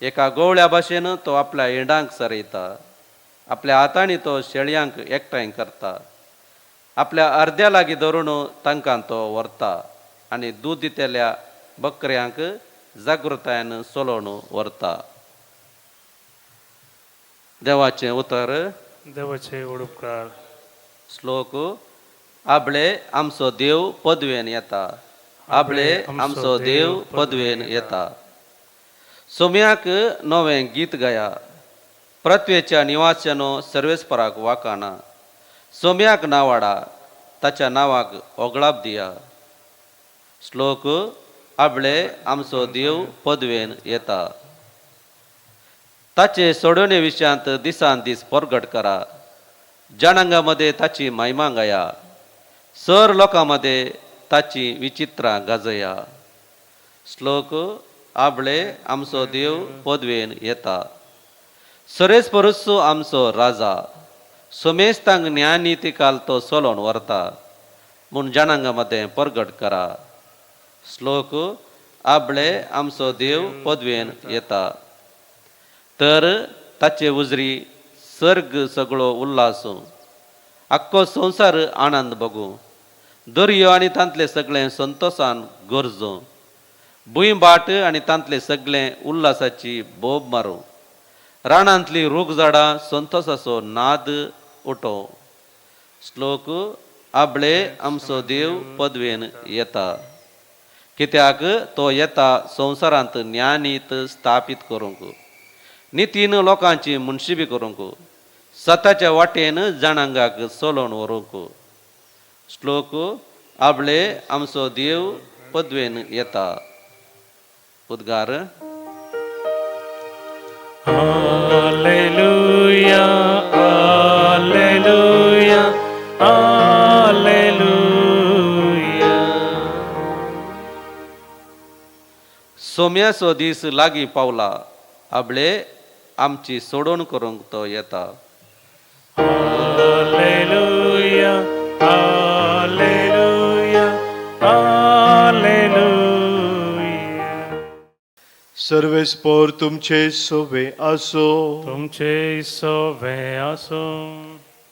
एका गोवळ्या भाशेन तो आपल्या हिंडांक सरयता, आपल्या हातांनी तो शेळयांक एकठांय करता, आपल्या अर्द्या लागीं धरून तांकां तो व्हरता आनी दूद दितल्या बकऱ्यांक जागृतायेन चलोवन व्हरता. देवाचें उतर. देवाचे उपकार. श्लोक. आबळे आमचो देव पदवेन येता, आबळे आमचो देव पदवेन येता. सोम्याक नवें गीत गाया, पृथ्वेच्या निवास्यानो सर्वेस्पराक वाकाना. सोम्याक नावाडा, ताच्या नांवाक ओगळाप दिया. श्लोक. आबळे आमचो देव पदवेन येता. ताचे सोडवणे विशयांत दिसान दीस परगट करा. जनांगा मध्ये ताची महिमा गाया, सर लोकां मध्ये ताची विचित्रां गाजया. श्लोक. आबळे आमचो देव पदवेन येता. सरेस परसू आमचो राजा सोमेस्तांक ज्ञानी तिकाल तो चलोवन व्हरता म्हूण जाणांगा मदें परगट करा. श्लोक आबळे आमचो देव पदवेन येता तर ताचे उजरी सर्ग सगळो उल्लासूं आख्खो संवसार आनंद बगूं दर्यो आनी तांतलें सगळें संतोसान गरजूं भूंय बाट आनी तांतलें सगळें उल्लासाची बोब मारूं रानांतली रूख झाडां संतोसाचो नाद उठोवं. श्लोक आबळे आमचो देव पदवेन येता कित्याक तो येता संवसारांत ज्ञानीत स्थापीत करूंक नितीन लोकांची मुनशिबी करूंक सताच्या वाटेन जाणांगाक चलोवन व्हरूंक. श्लोक आबळे आमचो देव पदवेन येता. उद्गार. Alleluia, Alleluia, Alleluia. सोम्याचो दीस लागीं पावला आबळे आमची सोडोवन करूंक तो येता. Alleluia, Alleluia, Alleluia. सर्वेस्पोर तुमचे सोवे आसो. तुमचे सोवे आसो.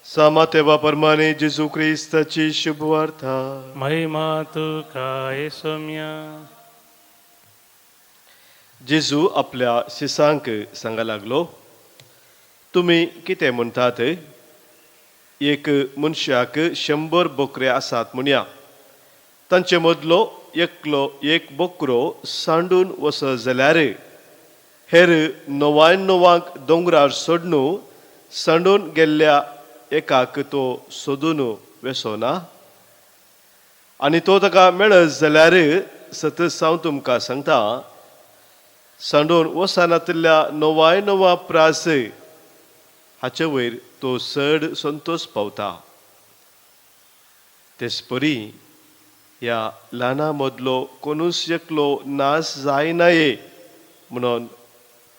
सामातेवा परमाने जेजू क्रिस्ताची शुभवार्ता. महिमा तुका हे सोम्या. जेजू आपल्या शिसांक सांगा लागलो, तुमी कितें म्हणटात? एक मनशाक 100 बोकरे आसात म्हणया, तांचे मदलो एकलो एक बोकरो सांडून वचत जाल्यार हेर 99 दोंगरार सोडून सांडून गेल्ल्या एकाक तो सोदून वेसो ना? आनी तो ताका मेळत जाल्यार सतत हांव तुमकां सांगता, सांडून वचनातिल्ल्या 99 प्रास हाचे वयर तो चड संतोश पावता. तेच परी ह्या ल्हाना मदलो कोणूच एकलो नाश जायनाये म्हणून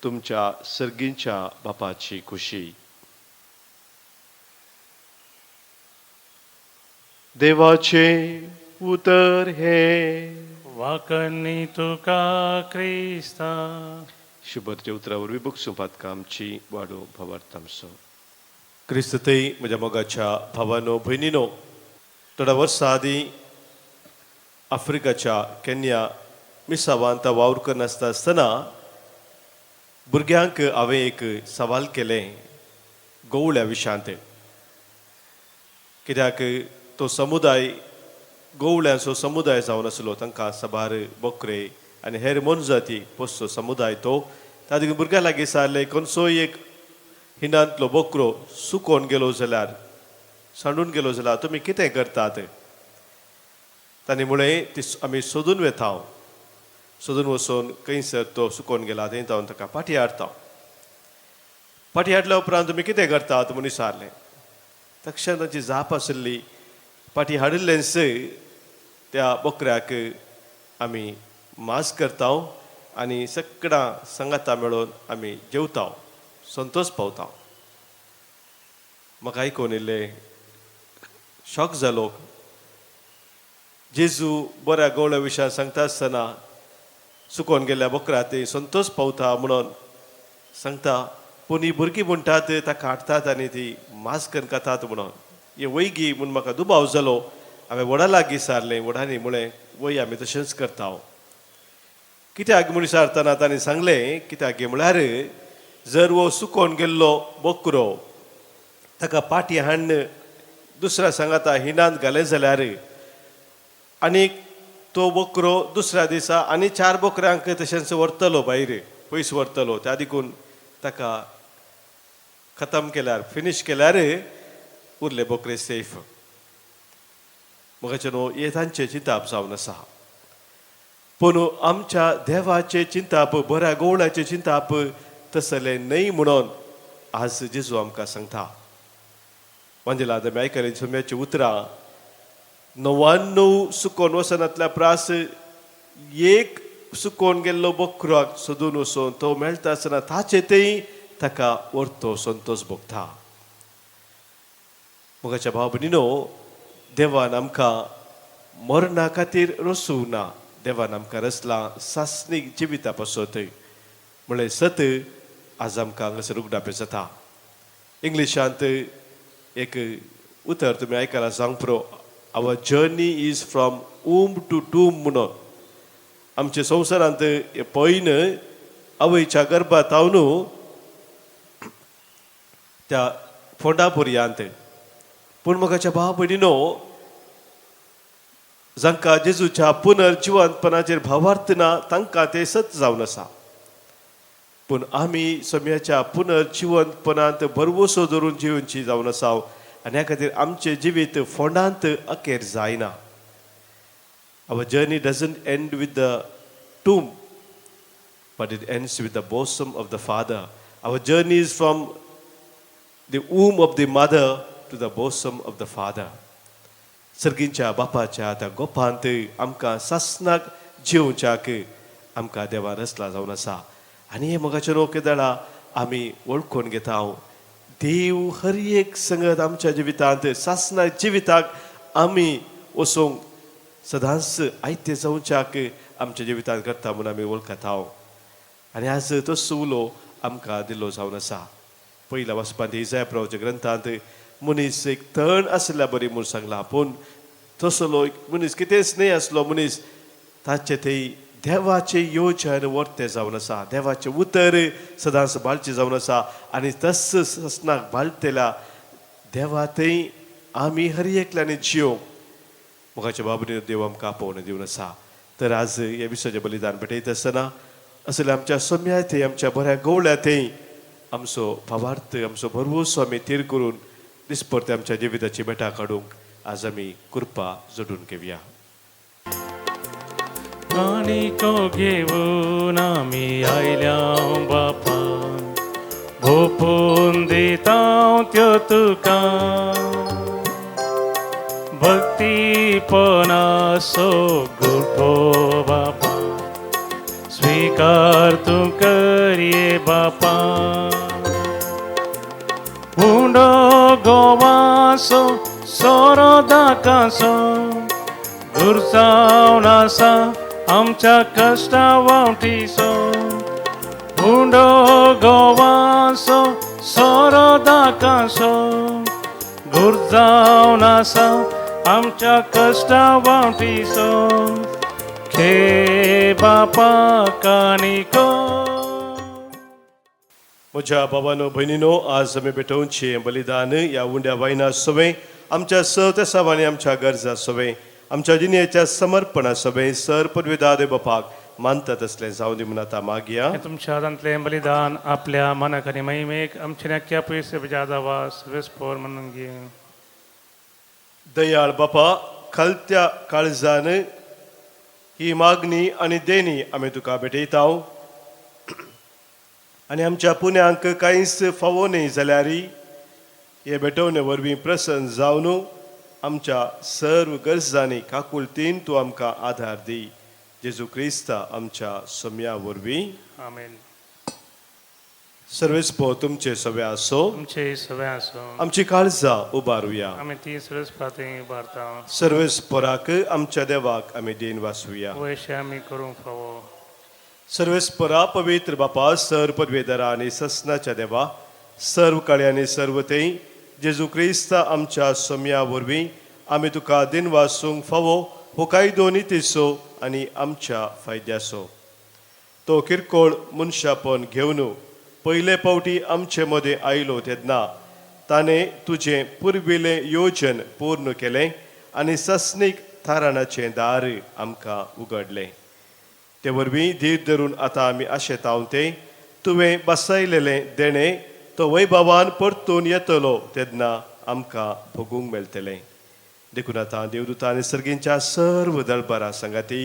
तुमच्या सर्गींच्या बापाची खुशी. देवाचें उतर हें. वाकनी तुका क्रिस्ता. शुभरच्या उतरा वरवीं बक्षुपात कामची वाडो भावार्थ आमचो. क्रिस्तय म्हज्या मोगाच्या भावानो भयणीनो, थोड्या वर्सां आदीं आफ्रिकाच्या केन्या मिसावांत वावर करनासता आसतना भुरग्यांक हांवें एक सवाल केलें गोवळ्या विशयांत. कित्याक तो समुदाय गोवळ्यांचो समुदाय जावन आसलो, तांकां साबार बोकरे आनी हेर मोनजाती पोसचो समुदाय तो. तातूंत भुरग्यां लागीं सारलें, खंयचोय एक हिंडांतलो बोकरो सुकोवन गेलो जाल्यार, सांडून गेलो जाल्यार तुमी कितें करतात? तांणी म्हळें, ती आमी सोदून वेता, सोदून वचून खंयसर तो सुकोवन गेला थंय हांव ताका पाटी हाडटा. पाटी हाडल्या उपरांत तुमी कितें करतात म्हणून विचारलें. तक्षण तांची जाप आशिल्ली, पाटी हाडिल्लेंच त्या बोकऱ्याक आमी मास करता आनी सगळां सांगाता मेळोवन आमी जेवता, संतोश पावता. म्हाका आयकून इल्लें शॉक जालो. जेजू बऱ्या गवळ्या विशयान सांगता आसतना सुकोवन गेल्ल्या बोकरा ते संतोश पावता म्हणून सांगता, पूण ही भुरगीं म्हणटात ताका हाडटात आनी ती मास करून खातात म्हणून हे वैगी म्हूण म्हाका दुबाव जालो. हांवें व्हडा लागीं सारलें, व्हडांनी म्हळें, वय आमी तशेंच करता. कित्याक म्हूण विचारतना तांणी सांगलें, कित्याक म्हळ्यार जर हो सुकोवन गेल्लो बोकरो ताका पाटी हाडून दुसऱ्या सांगाता हिणांत घालें जाल्यार आनी तो बोकरो दुसऱ्या दिसा आनी 4 बोकऱ्यांक तशेंच व्हरतलो, भायर पयस व्हरतलो. त्या देखून ताका खतम केल्यार, फिनीश केल्यार उरले बोकरे सेफ. म्हाका न्हू हे तांचें चिंताप जावन आसा, पूण आमच्या देवाचें चिंताप, बऱ्या गोवळाचें चिंताप तसलें न्हय म्हणून आज जेजू आमकां सांगता. वांजेला आमी आयकलें सोम्याची उतरां, 99 सुकोवन वचनांतल्या प्रास एक सुकोवन गेल्लो बोकराक सोदून वचून तो मेळटा आसतना ताचे तेय ताका वर्तो संतोश भोगता. मोगाच्या भाव भयणीनो, देवान आमकां मरणा खातीर रसूंक ना, देवान आमकां रचलां सासणीक जिविता पासत म्हळ्यार सत आज आमकां हांगासर उगडापें जाता. इंग्लिशांत एक उतर तुमी आयकलां जावंक पुरो, our journey is from womb to tomb म्हणून. आमच्या संवसारांत पयन आवयच्या गर्भात न्हू त्या फोंडा पर्यांत. पूण मोगाच्या भाव भयणीनो, जांकां जेजूच्या पुनर्जिवंतपणाचेर भावार्थ ना तांकां तें सत जावन आसा. पूण आमी सम्याच्या पुनर्जिवंतपणांत भरवसो धरून जिवनची जावन आसा आनी ह्या खातीर आमचें जिवीत फोंडांत अखेर जायना. Our journey doesn't end with the tomb, but it ends with the bosom of the Father. Our journey is from the womb of the mother to the bosom of the Father. सर्गींच्या बापाच्या त्या गोपांत आमकां सासनाक जिवच्याक आमकां देवा रचला जावन आसा. आनी हे मोगाचे रोके दळा आमी वळखून घेता, देव हर एक संगत आमच्या जिवितांत सासना जिविताक आमी वचूंक सदांच आयते जावच्याक आमच्या जिवितांत करता म्हूण आमी वळखता. आनी आज तो उलो आमकां दिल्लो जावन आसा. पयल्या वाचपांत इजाया प्रवाच्या ग्रंथांत मनीस एक तण आशिल्ल्या बरी म्हूण सांगला, पूण तसलो एक मनीस कितेंच न्हय आसलो मनीस, ताचे थंय देवाचें योजन वर्तें जावन आसा, देवाचें उतर सदांच बाळचें जावन आसा. आनी तस ससनाक बाळटेल्या देवा थंय आमी हर एकल्यानी जियोंक मोगाच्या बाबतीन देव आमकां आपोवणें दिवन आसा. तर आज हे विश्वाचें बलिदान भेटयता आसतना असले आमच्या सम्या थंय आमच्या बऱ्या गवळ्या थंय आमचो भावार्थ आमचो भरवसो आमी थीर करून दिसपरते आमच्या जिविताची भेटा काडूंक आज आमी कृपा जोडून घेवया. काणिको घेवन आमी आयल्या बापा, भोपून दिता त्यो तुका, भक्तीपणासो गुठो बापा, स्वीकार तूं करये बापा. उंडो गोवासो सोरो दाकासो गुरसावन आसा आमच्या कश्टा वावटीसो, उंडो गोवासो सोरो दाकासो गुरजावन आसा आमच्या कश्टा वावटीसो, खे बापा काणिको. म्हज्या बाबानो भयणीनो, आज आमी भेटोवचें बलिदान ह्या उंड्या वायना सवें आमच्या स तेसांव आनी आमच्या गरजा सवें आमच्या जिणेच्या समर्पणा सवें सर पदवीदार बापाक मानता तसलें जावं दी म्हूण आतां मागया. हे तुमच्या हातांतलें बलिदान आपल्या मनाक आनी महिमेक आमच्या नक्या पयशे जादावा सर्वेस्पोर म्हणून घे. दयाळ बापा, खलत्या काळजान ही मागणी आनी देणी आमी तुका भेटयता आनी आमच्या पुण्यांक कांयच फावो न्हय जाल्यार हे भेटवणे वरवीं प्रसन्न जावन आमच्या सर्व गरजांनी काकुळतीन तूं आमकां आधार दी. जेजू क्रिस्ता आमच्या सम्या वरवीं. आमेन. सर्वेस्पो तुमचे सगळे आसो. तुमचे सगळे आसो. आमची काळजां उबारुया. आमी ती सर्वेस्पराथंय उबारता. सर्वेस्पराक आमच्या देवाक आमी देन वाचुया. वयशे आमी करूंक फावो. सर्वेस्परा पवित्र बापा, सर पदवेदरा आनी ससनाच्या देवा, सर्व काळी आनी सर्व थंय जेजू क्रिस्ता आमच्या सम्या वरवीं आमी तुका दिन वासूंक फावो हो कायदो नितीचो आनी आमच्या फायद्याचो. तो किरकोळ मनशापण घेवन पयले फावटी आमचे मदें आयलो तेन्ना ताणें तुजें पुर्विल्लें योजन पूर्ण केलें आनी ससनीक थाराणाचें दार आमकां उगडलें. ते वरवीं धीर धरून आतां आमी आशेता तें तुवें बसयलेलें देणें तो वैभवान परतून येतलो तेन्ना आमकां भोगूंक मेळटलें. देखून आतां देवदूता आनी सर्गींच्या सर्व दळबारा सांगाती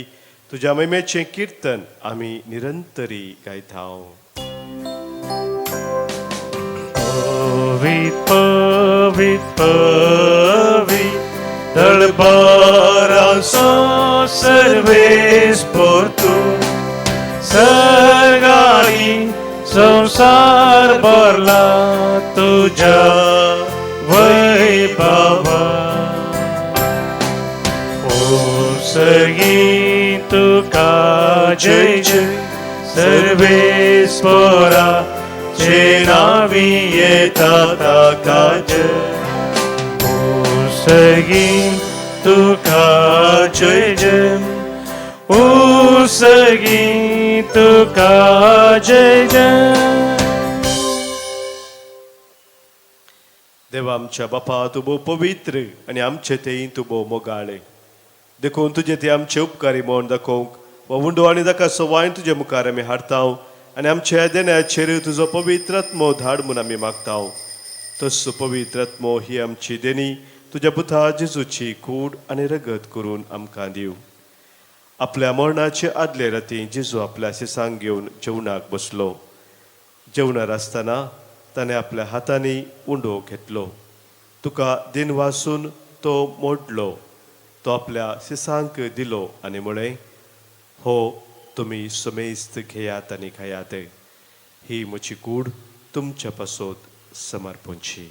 तुज्या महिमेचें किर्तन आमी निरंतरी गायता. पवित पवित पवित दळबारासो सर्वेस्पोर तूं, सर्गानी संवसार भरला. भरला तुझ्या वैभवा. उसगी तुका जय जय सर्वेस्पोरा चे नावी येता ताका जय. उसगी तुका जय जय उसगी तुका जय जय. देवा आमच्या बापा, तूं भोव पवित्र आनी आमचे तेय तूं भोव मोगाळे, देखून तुजे ते आमचे उपकारी म्हूण दाखोवंक वा उंडो आनी ताका सवायन तुजे मुखार आमी हाडटा आनी आमच्या देण्याचेर तुजो पवित्र आत्मो धाड म्हूण आमी मागता. तसो पवित्र आत्मो ही आमची देणी तुज्या पुता जेजूची कूड आनी रगत करून आमकां दिव. आपल्या मरणाचे आदले राती जेजू आपल्या शिसांक घेवन जेवणाक बसलो. जेवणार आसतना ताणें आपल्या हातांनी उंडो घेतलो, तुका दिन वासून तो मोडलो, तो आपल्या शिसांक दिलो आनी म्हळें, हो तुमी समेस्त घेयात आनी खायात, ही म्हजी कूड तुमच्या पासत समर्पणची.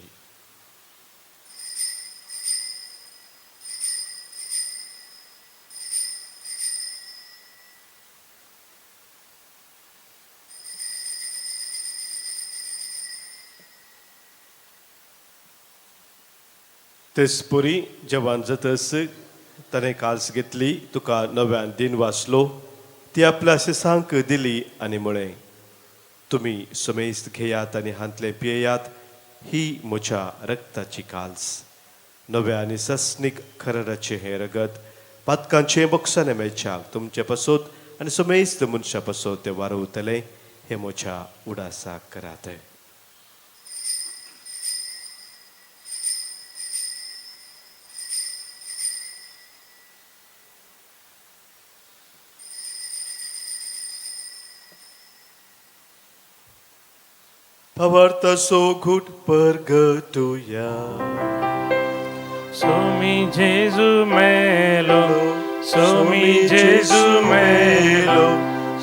तेचपरी जेवण जातच ताणें काल्स घेतली, तुका नव्यान दिन वाचलो, ती आपल्या शिसांक दिली आनी म्हळें, तुमी समेस्त घेयात आनी हांतले पियेयात, ही म्हज्या रक्ताची काल्स, नव्या आनी सस्नीक खरराचें हें रगत पातकांचें बक्षाने मेळच्याक तुमचे पासत आनी समेस्त मनशां पासत तें वारवतलें, हें म्हज्या उडासाक करात. भावार्थाचो घूट परगटुया. सोमी जेजू मेलो, सोमी जेजू मेलो,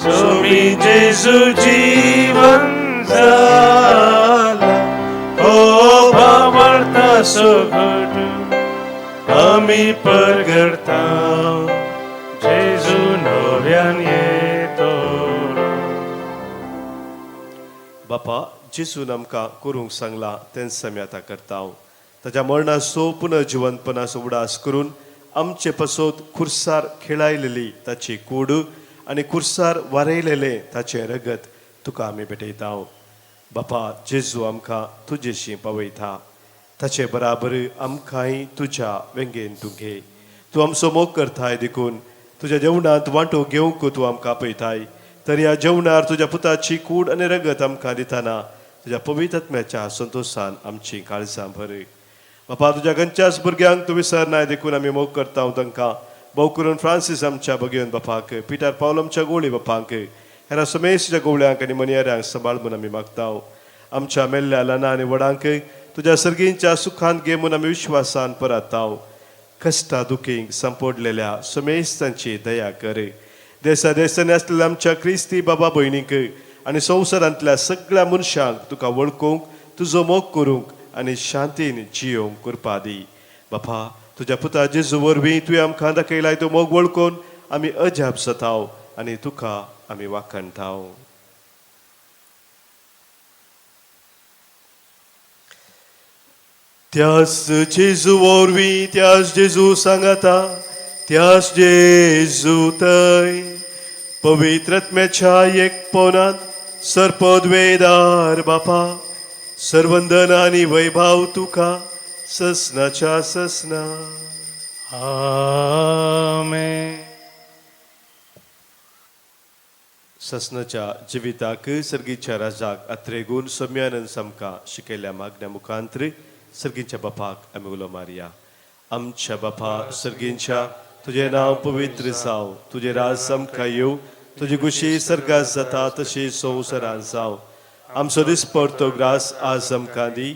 सोमी जेजू जीवन जाला. हो भावार्थाचो घूट आमी परगटता, जेजू नव्यान येतो. बापा, जेजून आमकां करूंक सांगलां तेंच आमी आतां करता. ताच्या मरणाचो पुनर्जिवंतपणाचो उडास करून आमचे पासत खुर्सार खेळायलेली ताची कूड आनी खुर्सार वारयलेलें ताचें रगत तुका आमी भेटयता. बापा, जेजू आमकां तुजेशी पावयता, ताचे बराबर आमकांय तुज्या वेंगेन तूं घे. तूं आमचो मोग करताय देखून तुज्या जेवणांत वांटो घेवंक तूं आमकां आपयताय. तर ह्या जेवणार तुज्या पुताची कूड आनी रगत आमकां दितना तुज्या पवित्र आत्म्याच्या संतोशान आमची काळजां भर. बापा, तुज्या खंयच्याच भुरग्यांक तूं विसरनाय देखून आमी मोग करता तांकां, भोव करून फ्रांसीस आमच्या भगेवन बापाक, पिटर पावल आमच्या गोळी बापांक, हेरा समेस्त गोवळ्यांक आनी मनयाऱ्यांक सांबाळ म्हूण आमी मागता. आमच्या मेल्ल्या ल्हाना आनी व्हडांक तुज्या सर्गींच्या सुखान घे म्हूण आमी विश्वासान परताव. कश्टा दुखींक सांपडलेल्या समेस्तांची दया कर. देसा देसांनी आसलेल्या आमच्या क्रिस्ती बाबा भयणींक आनी संवसारांतल्या सगळ्या मनशांक तुका वळखूंक, तुजो मोग करूंक आनी शांतीन जियोवंक कृपा दी. बापा, तुज्या पुता जेजू वरवीं तुवें आमकां दाखयलाय तो मोग वळखून आमी अजाप जाताव आनी तुका आमी वाखणटाव. त्याच जेजू वरवीं, त्याच जेजू सांगाता, त्याच जेजू थंय पवित्र आत्म्याच्या एकपणांत सर्पद्वेदार बापा, सर्वंदन आनी वैभव तुका ससनाच्या ससना. आमेन. ससनाच्या जिविताक सर्गीच्या राजाक अत्रेगून सम्यानंद सामकां शिकयल्या मागण्या मुखांतर सर्गीच्या बापाक आमी उलो मारया. आमच्या बापा सर्गींच्या, तुजें नांव पवित्र जावं, तुजें राज आमकां येवं, तुजी खुशी सर्गात जाता तशी संवसारांत जावं. आमचो दिसपडतो ग्रास आज आमकां दी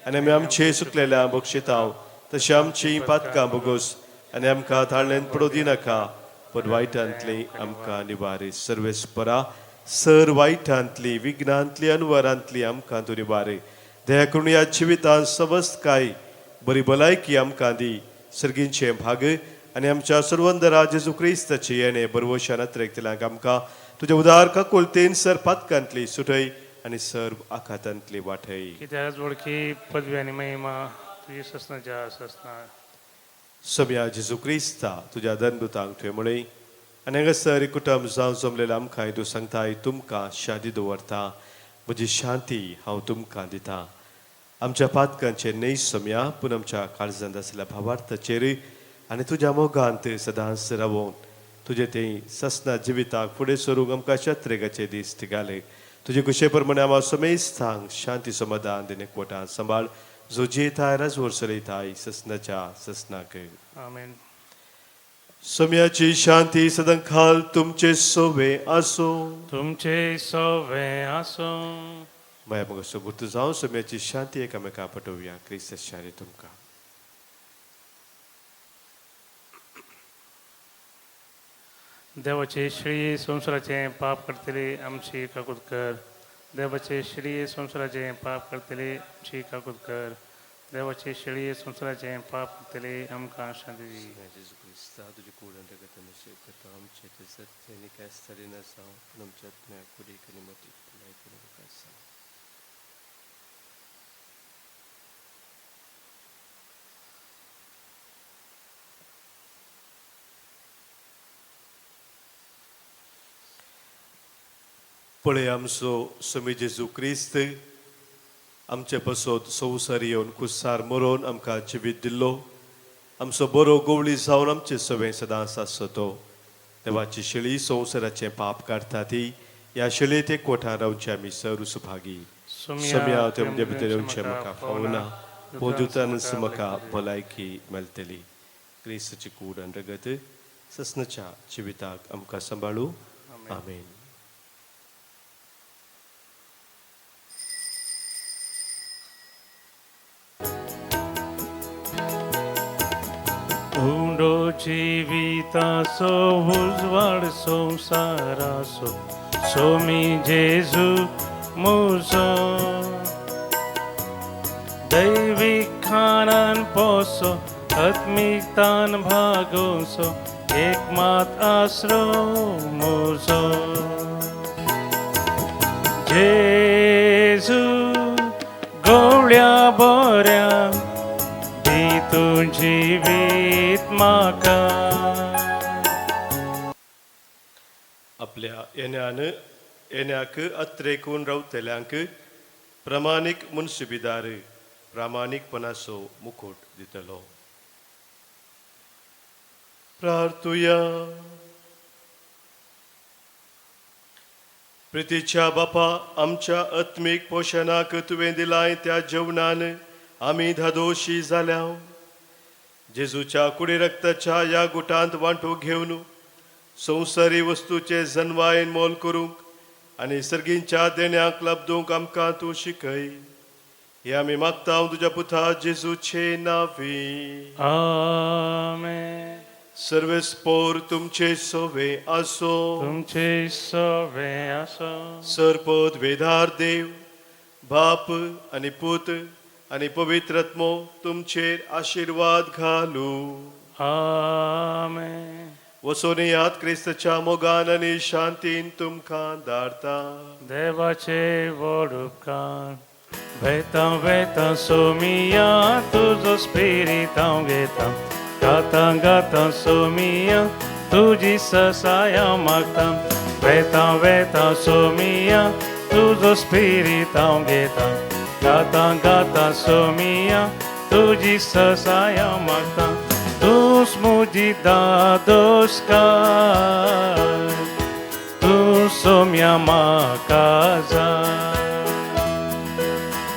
आनी आमी आमचे सुकलेल्या बक्षिताव तशें आमची पातकां बोगोस आनी आमकां ताळ्यान पडोवं दिनाका, पूण वायटांतली आमकां निवारी. सर्वेस्परा सर वायटांतली विघ्नांतली अनवरांतली आमकां तूं निवार. दया करून ह्या जिवितांत सवस्तकाय बरी भलायकी आमकां दी. सर्गींचें भाग आनी आमच्या सर्वंदरा जेजू क्रिस्ताचे येणे बरवशान अत्रेकतल्यांक आमकां तुज्या उदार काकुळतेन सर पातकांतली सुटय आनी सर्व आखातांतली वाटय. कित्याक वळखी पदवी आनी महिमा तुजी ससनाच्या ससना. सम्या जेजू क्रिस्ता तुज्या दनदुतांक तुवें म्हळें आनी हांगासर कुटुंब जावन जमलेल्या आमकां तूं सांगताय तुमकां शांती दवरता, म्हजी शांती हांव तुमकां दिता. आमच्या पातकांचेर न्हय सम्या पूण आमच्या काळजांत आसल्या भावार्थाचेर आनी तुज्या मोगांत सदांच रावोवन तुजें तें ससना जिविताक फुडें सरूंक आमकां शत्रेगाचे दीस घाले. तुजे कुशे प्रमाणे आमकां समेस्तांक शांती समाधान दिने कोटां सांबाळ जो जियेताय राजवर चलयताय ससनाच्या ससनाक. आमेन. सम्याची शांती सदांकाल तुमचे सोवे आसो. तुमचे सोवे आसूं. माया मग सबूत जावं सम्याची शांती एकामेका पटोवया. क्रिस्त शारी तुमकां. देवाचे श्री संवसाराचें पाप करतले आमची काकूत कर. देवाचे श्री संवसाराचें पाप करतले आमची काकूत कर. देवाचे शेळये संवसाराचें पाप करतले आमकां शांती दी. जेजू क्रिस्ता तुजे कूड आनी रगत करता आमचें तें सत्य आनी कांयच तरेन जावं पूण आमच्या आत्म्याक कुडीक आनी मतीक भलायकेन विकास जावं. पळय आमचो स्वामी जेजू क्रिस्त आमचे पसत संवसार येवन कुसार मरोवन आमकां जिवीत दिल्लो. आमचो बरो गोवळी जावन आमचे सवें सदांच आसतो. देवाची शेळी संवसाराचें पाप काडटा ती ह्या शेळये ते कोठार रावचे आमी सर सुभागी. सम्या ते म्हजे भितर येवचें म्हाका फावना पूण दुतानच म्हाका भलायकी मेळटली. क्रिस्ताची कूड आनी रगत ससनाच्या जिविताक आमकां सांबाळू. आमेन. उंडो जिविताचो उजवाड संवसाराचो सोमी जेजू मुजो. दैवीक खाणान पोसो आत्मिकतान भागोवचो एक मात आसरो मुजो. जेजू गवळ्या बऱ्या दी तूं जिवीत म्हाका. आपल्या येण्यान येण्याक अत्रेकून रावतल्यांक प्रमाणीक मुनसुबीदार प्रामाणीकपणाचो मुकुट दितलो. प्रार्थुया. प्रितीच्या बापा आमच्या आत्मीक पोशणाक तुवें दिलाय त्या जेवणान आमी धादोशी जाल्या. जेजूच्या कुडी रक्ताच्या ह्या गुटांत वांटो घेवन संवसारी वस्तूचे जनवायन मोल करूंक आनी सर्गींच्या देण्याक लब्दूंक आमकां तूं शिकय. हे आमी मागता तुज्या पुता जेजूचे नांवी. आमेन. सर्वेस्पोर तुमचे सोवे आसो. तुमचे सोवे आसो. सरपद वेदार देव बाप आनी पूत आनी पवित्र आत्मो तुमचेर आशिर्वाद घालू. आमेन. वचून याद क्रिस्ताच्या मोगान आनी शांतीन तुमकां धाडता. देवाचे व्हड उपकार. वेता वेता सोमिया तुजो स्पिरीत हांव घेता. गाता गाता सोमिया तुजी ससाया मागता. वेता वेता सोमिया तुजो स्पिरीत हांव घेता. गाता गाता सोमिया तुजी ससाया मागता. तूंच म्हजी दादोसकाय तूं सोम्या म्हाका जाय.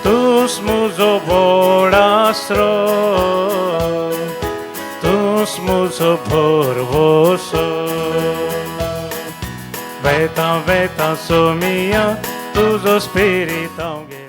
तूंच म्हजो व्हड आसरो तूंच म्हजो भरवंसो. वेता वेता सोमिया तुजो स्पिरीत हांव घेता.